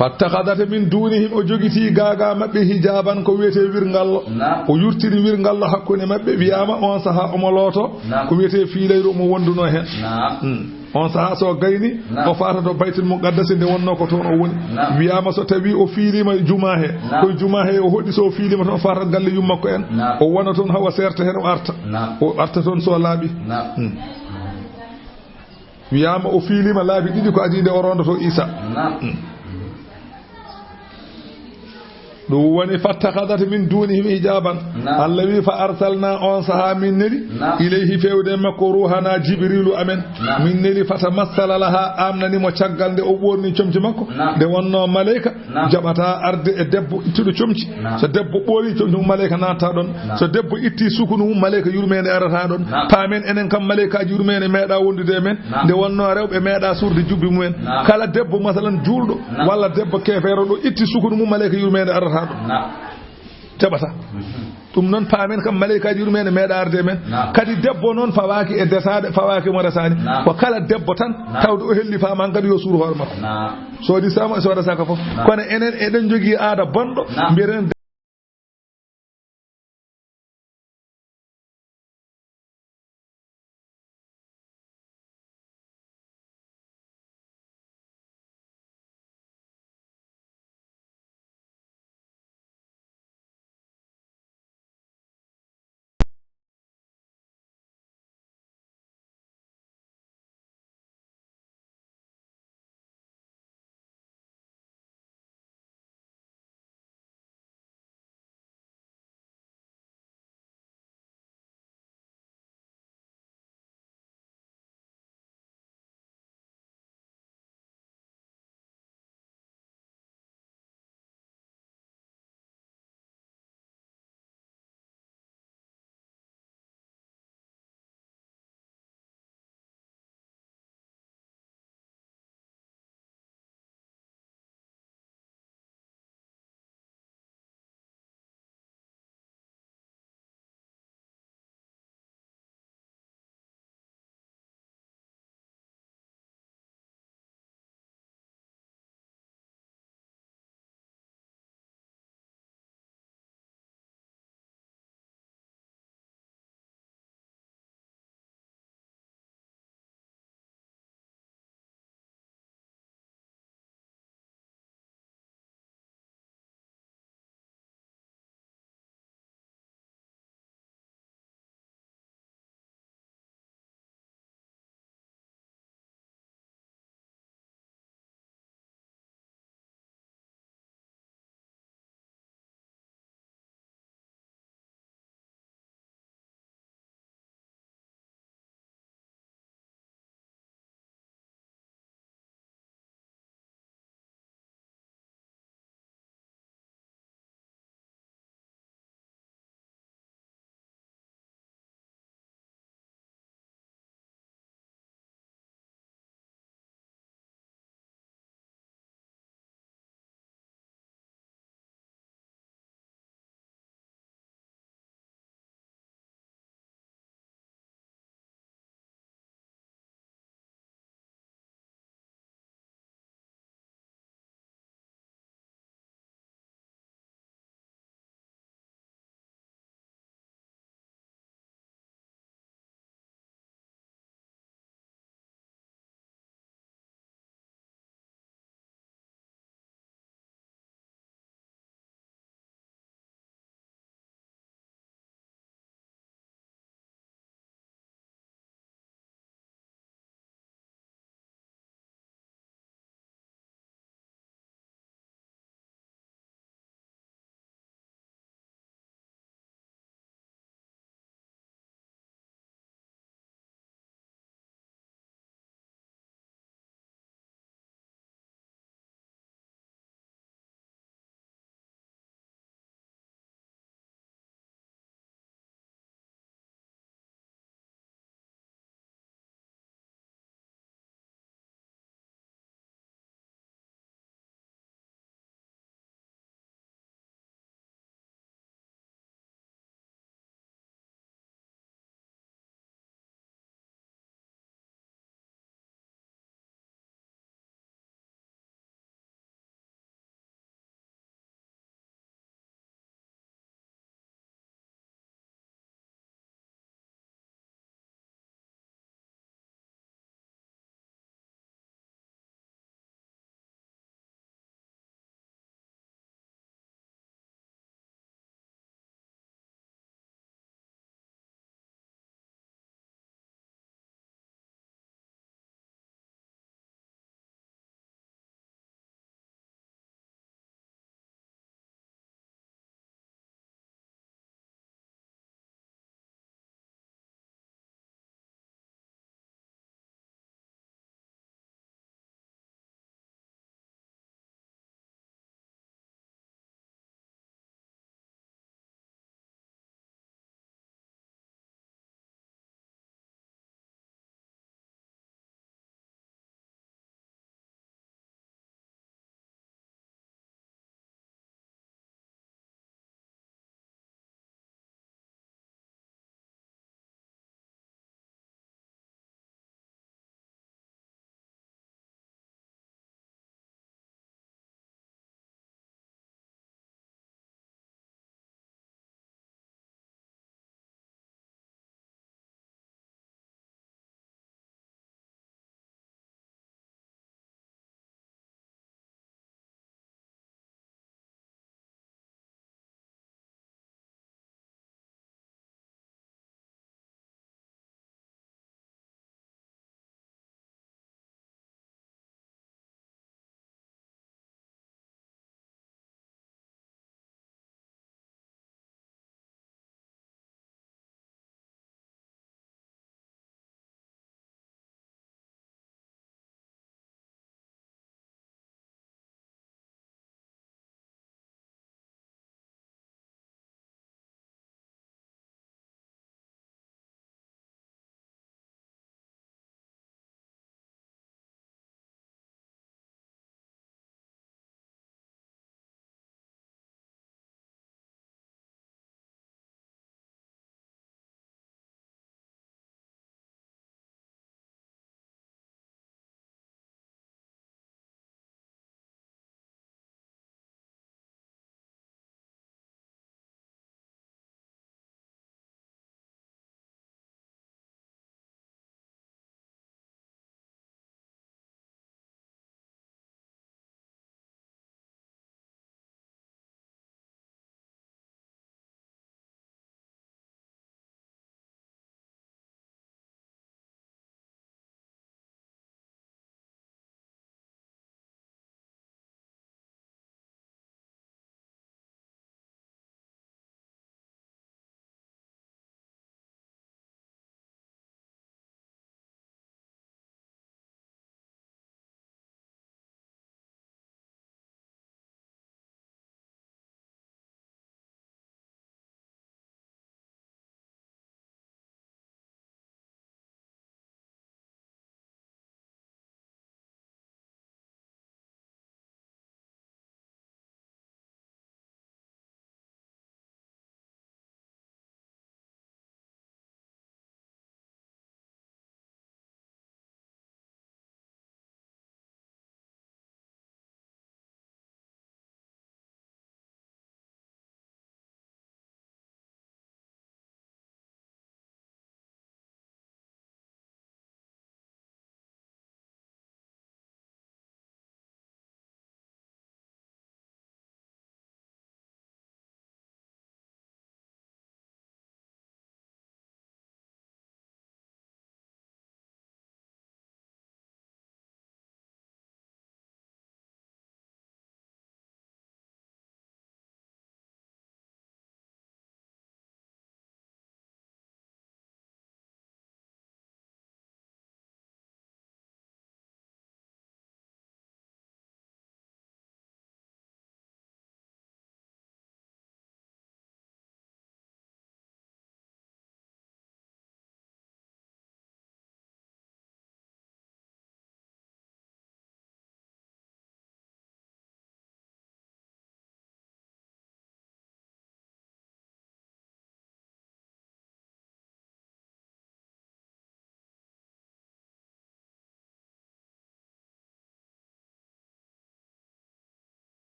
Fattakhadhat min dunihim, o jogiti gaaga maɓɓe, hijaban, ko wiyetee wirngallo. Naam. O yurtiri wirngallo hakkunde maɓɓe, wiyaama on saha omo looto, Naam. Ko wiyetee fiilayru omo wonduno heen. Naam. Hmm. On saha so gayni, Naam. O faata to Baytul Muqaddasi, nde wonno ko toon o woni. Naam. Wiyaama so tawi o fiilima juma he, Naam. Koye juma he o hoɗi, so o fiilima toon o faata galle yummakko en. Naam. O wona toon hawa seerta heen o arta. Naam. O arta toon so laaɓi. Naam. Hmm. Wiyaama o fiilima laabi ɗiɗi ko adii nde o rondoto Isa. Naam. Ɗum woni, fattakhadhat min dunihim hijaban. Naam. Allah wi, fa arsalna, on saha min neli, Naam. Ilayhi, fewde makko, ruhana, Jibrilu amen. Naam. Min neli, fatamassala laha, amnani mo caggal nde o ɓorni comci makko. Naam. Nde wonno maleyka Naam. Jaɓata arde e debbo ittuɗo comci. Naam. So debbo ɓoori comci mum, maleyka natta ɗon. Naam. So debbo itti sukunu mum, maleyka yurmeende arata ɗon. Naam. Paamen enen kam, maleykaji yurmeende meeɗa wondude e men. Naam. Nde wonno rewɓe meeɗa suurde jubbi mumen. Naam. Kala debbo, masalan, juulɗo, Naam. Walla debbo keefeero ɗo itti sukunu mum, maleyka yurmeende arata ɗon. Naam. Jaɓata. Mhm. Ɗum noon paamen kam, maleykaji yurmeende meeɗa arde e men. Naam. Kadi debbo noon fawaaki e desaade, fawaaki mo resaani. Naam. Ko kala debbo tan, Naam. Tawde o hellifaama, hankadi yo suur hoore makko. Naam. So resama, so resaka fof. Naam. Kono enen eɗen jogii aada bonɗo, Naam. Mbiyen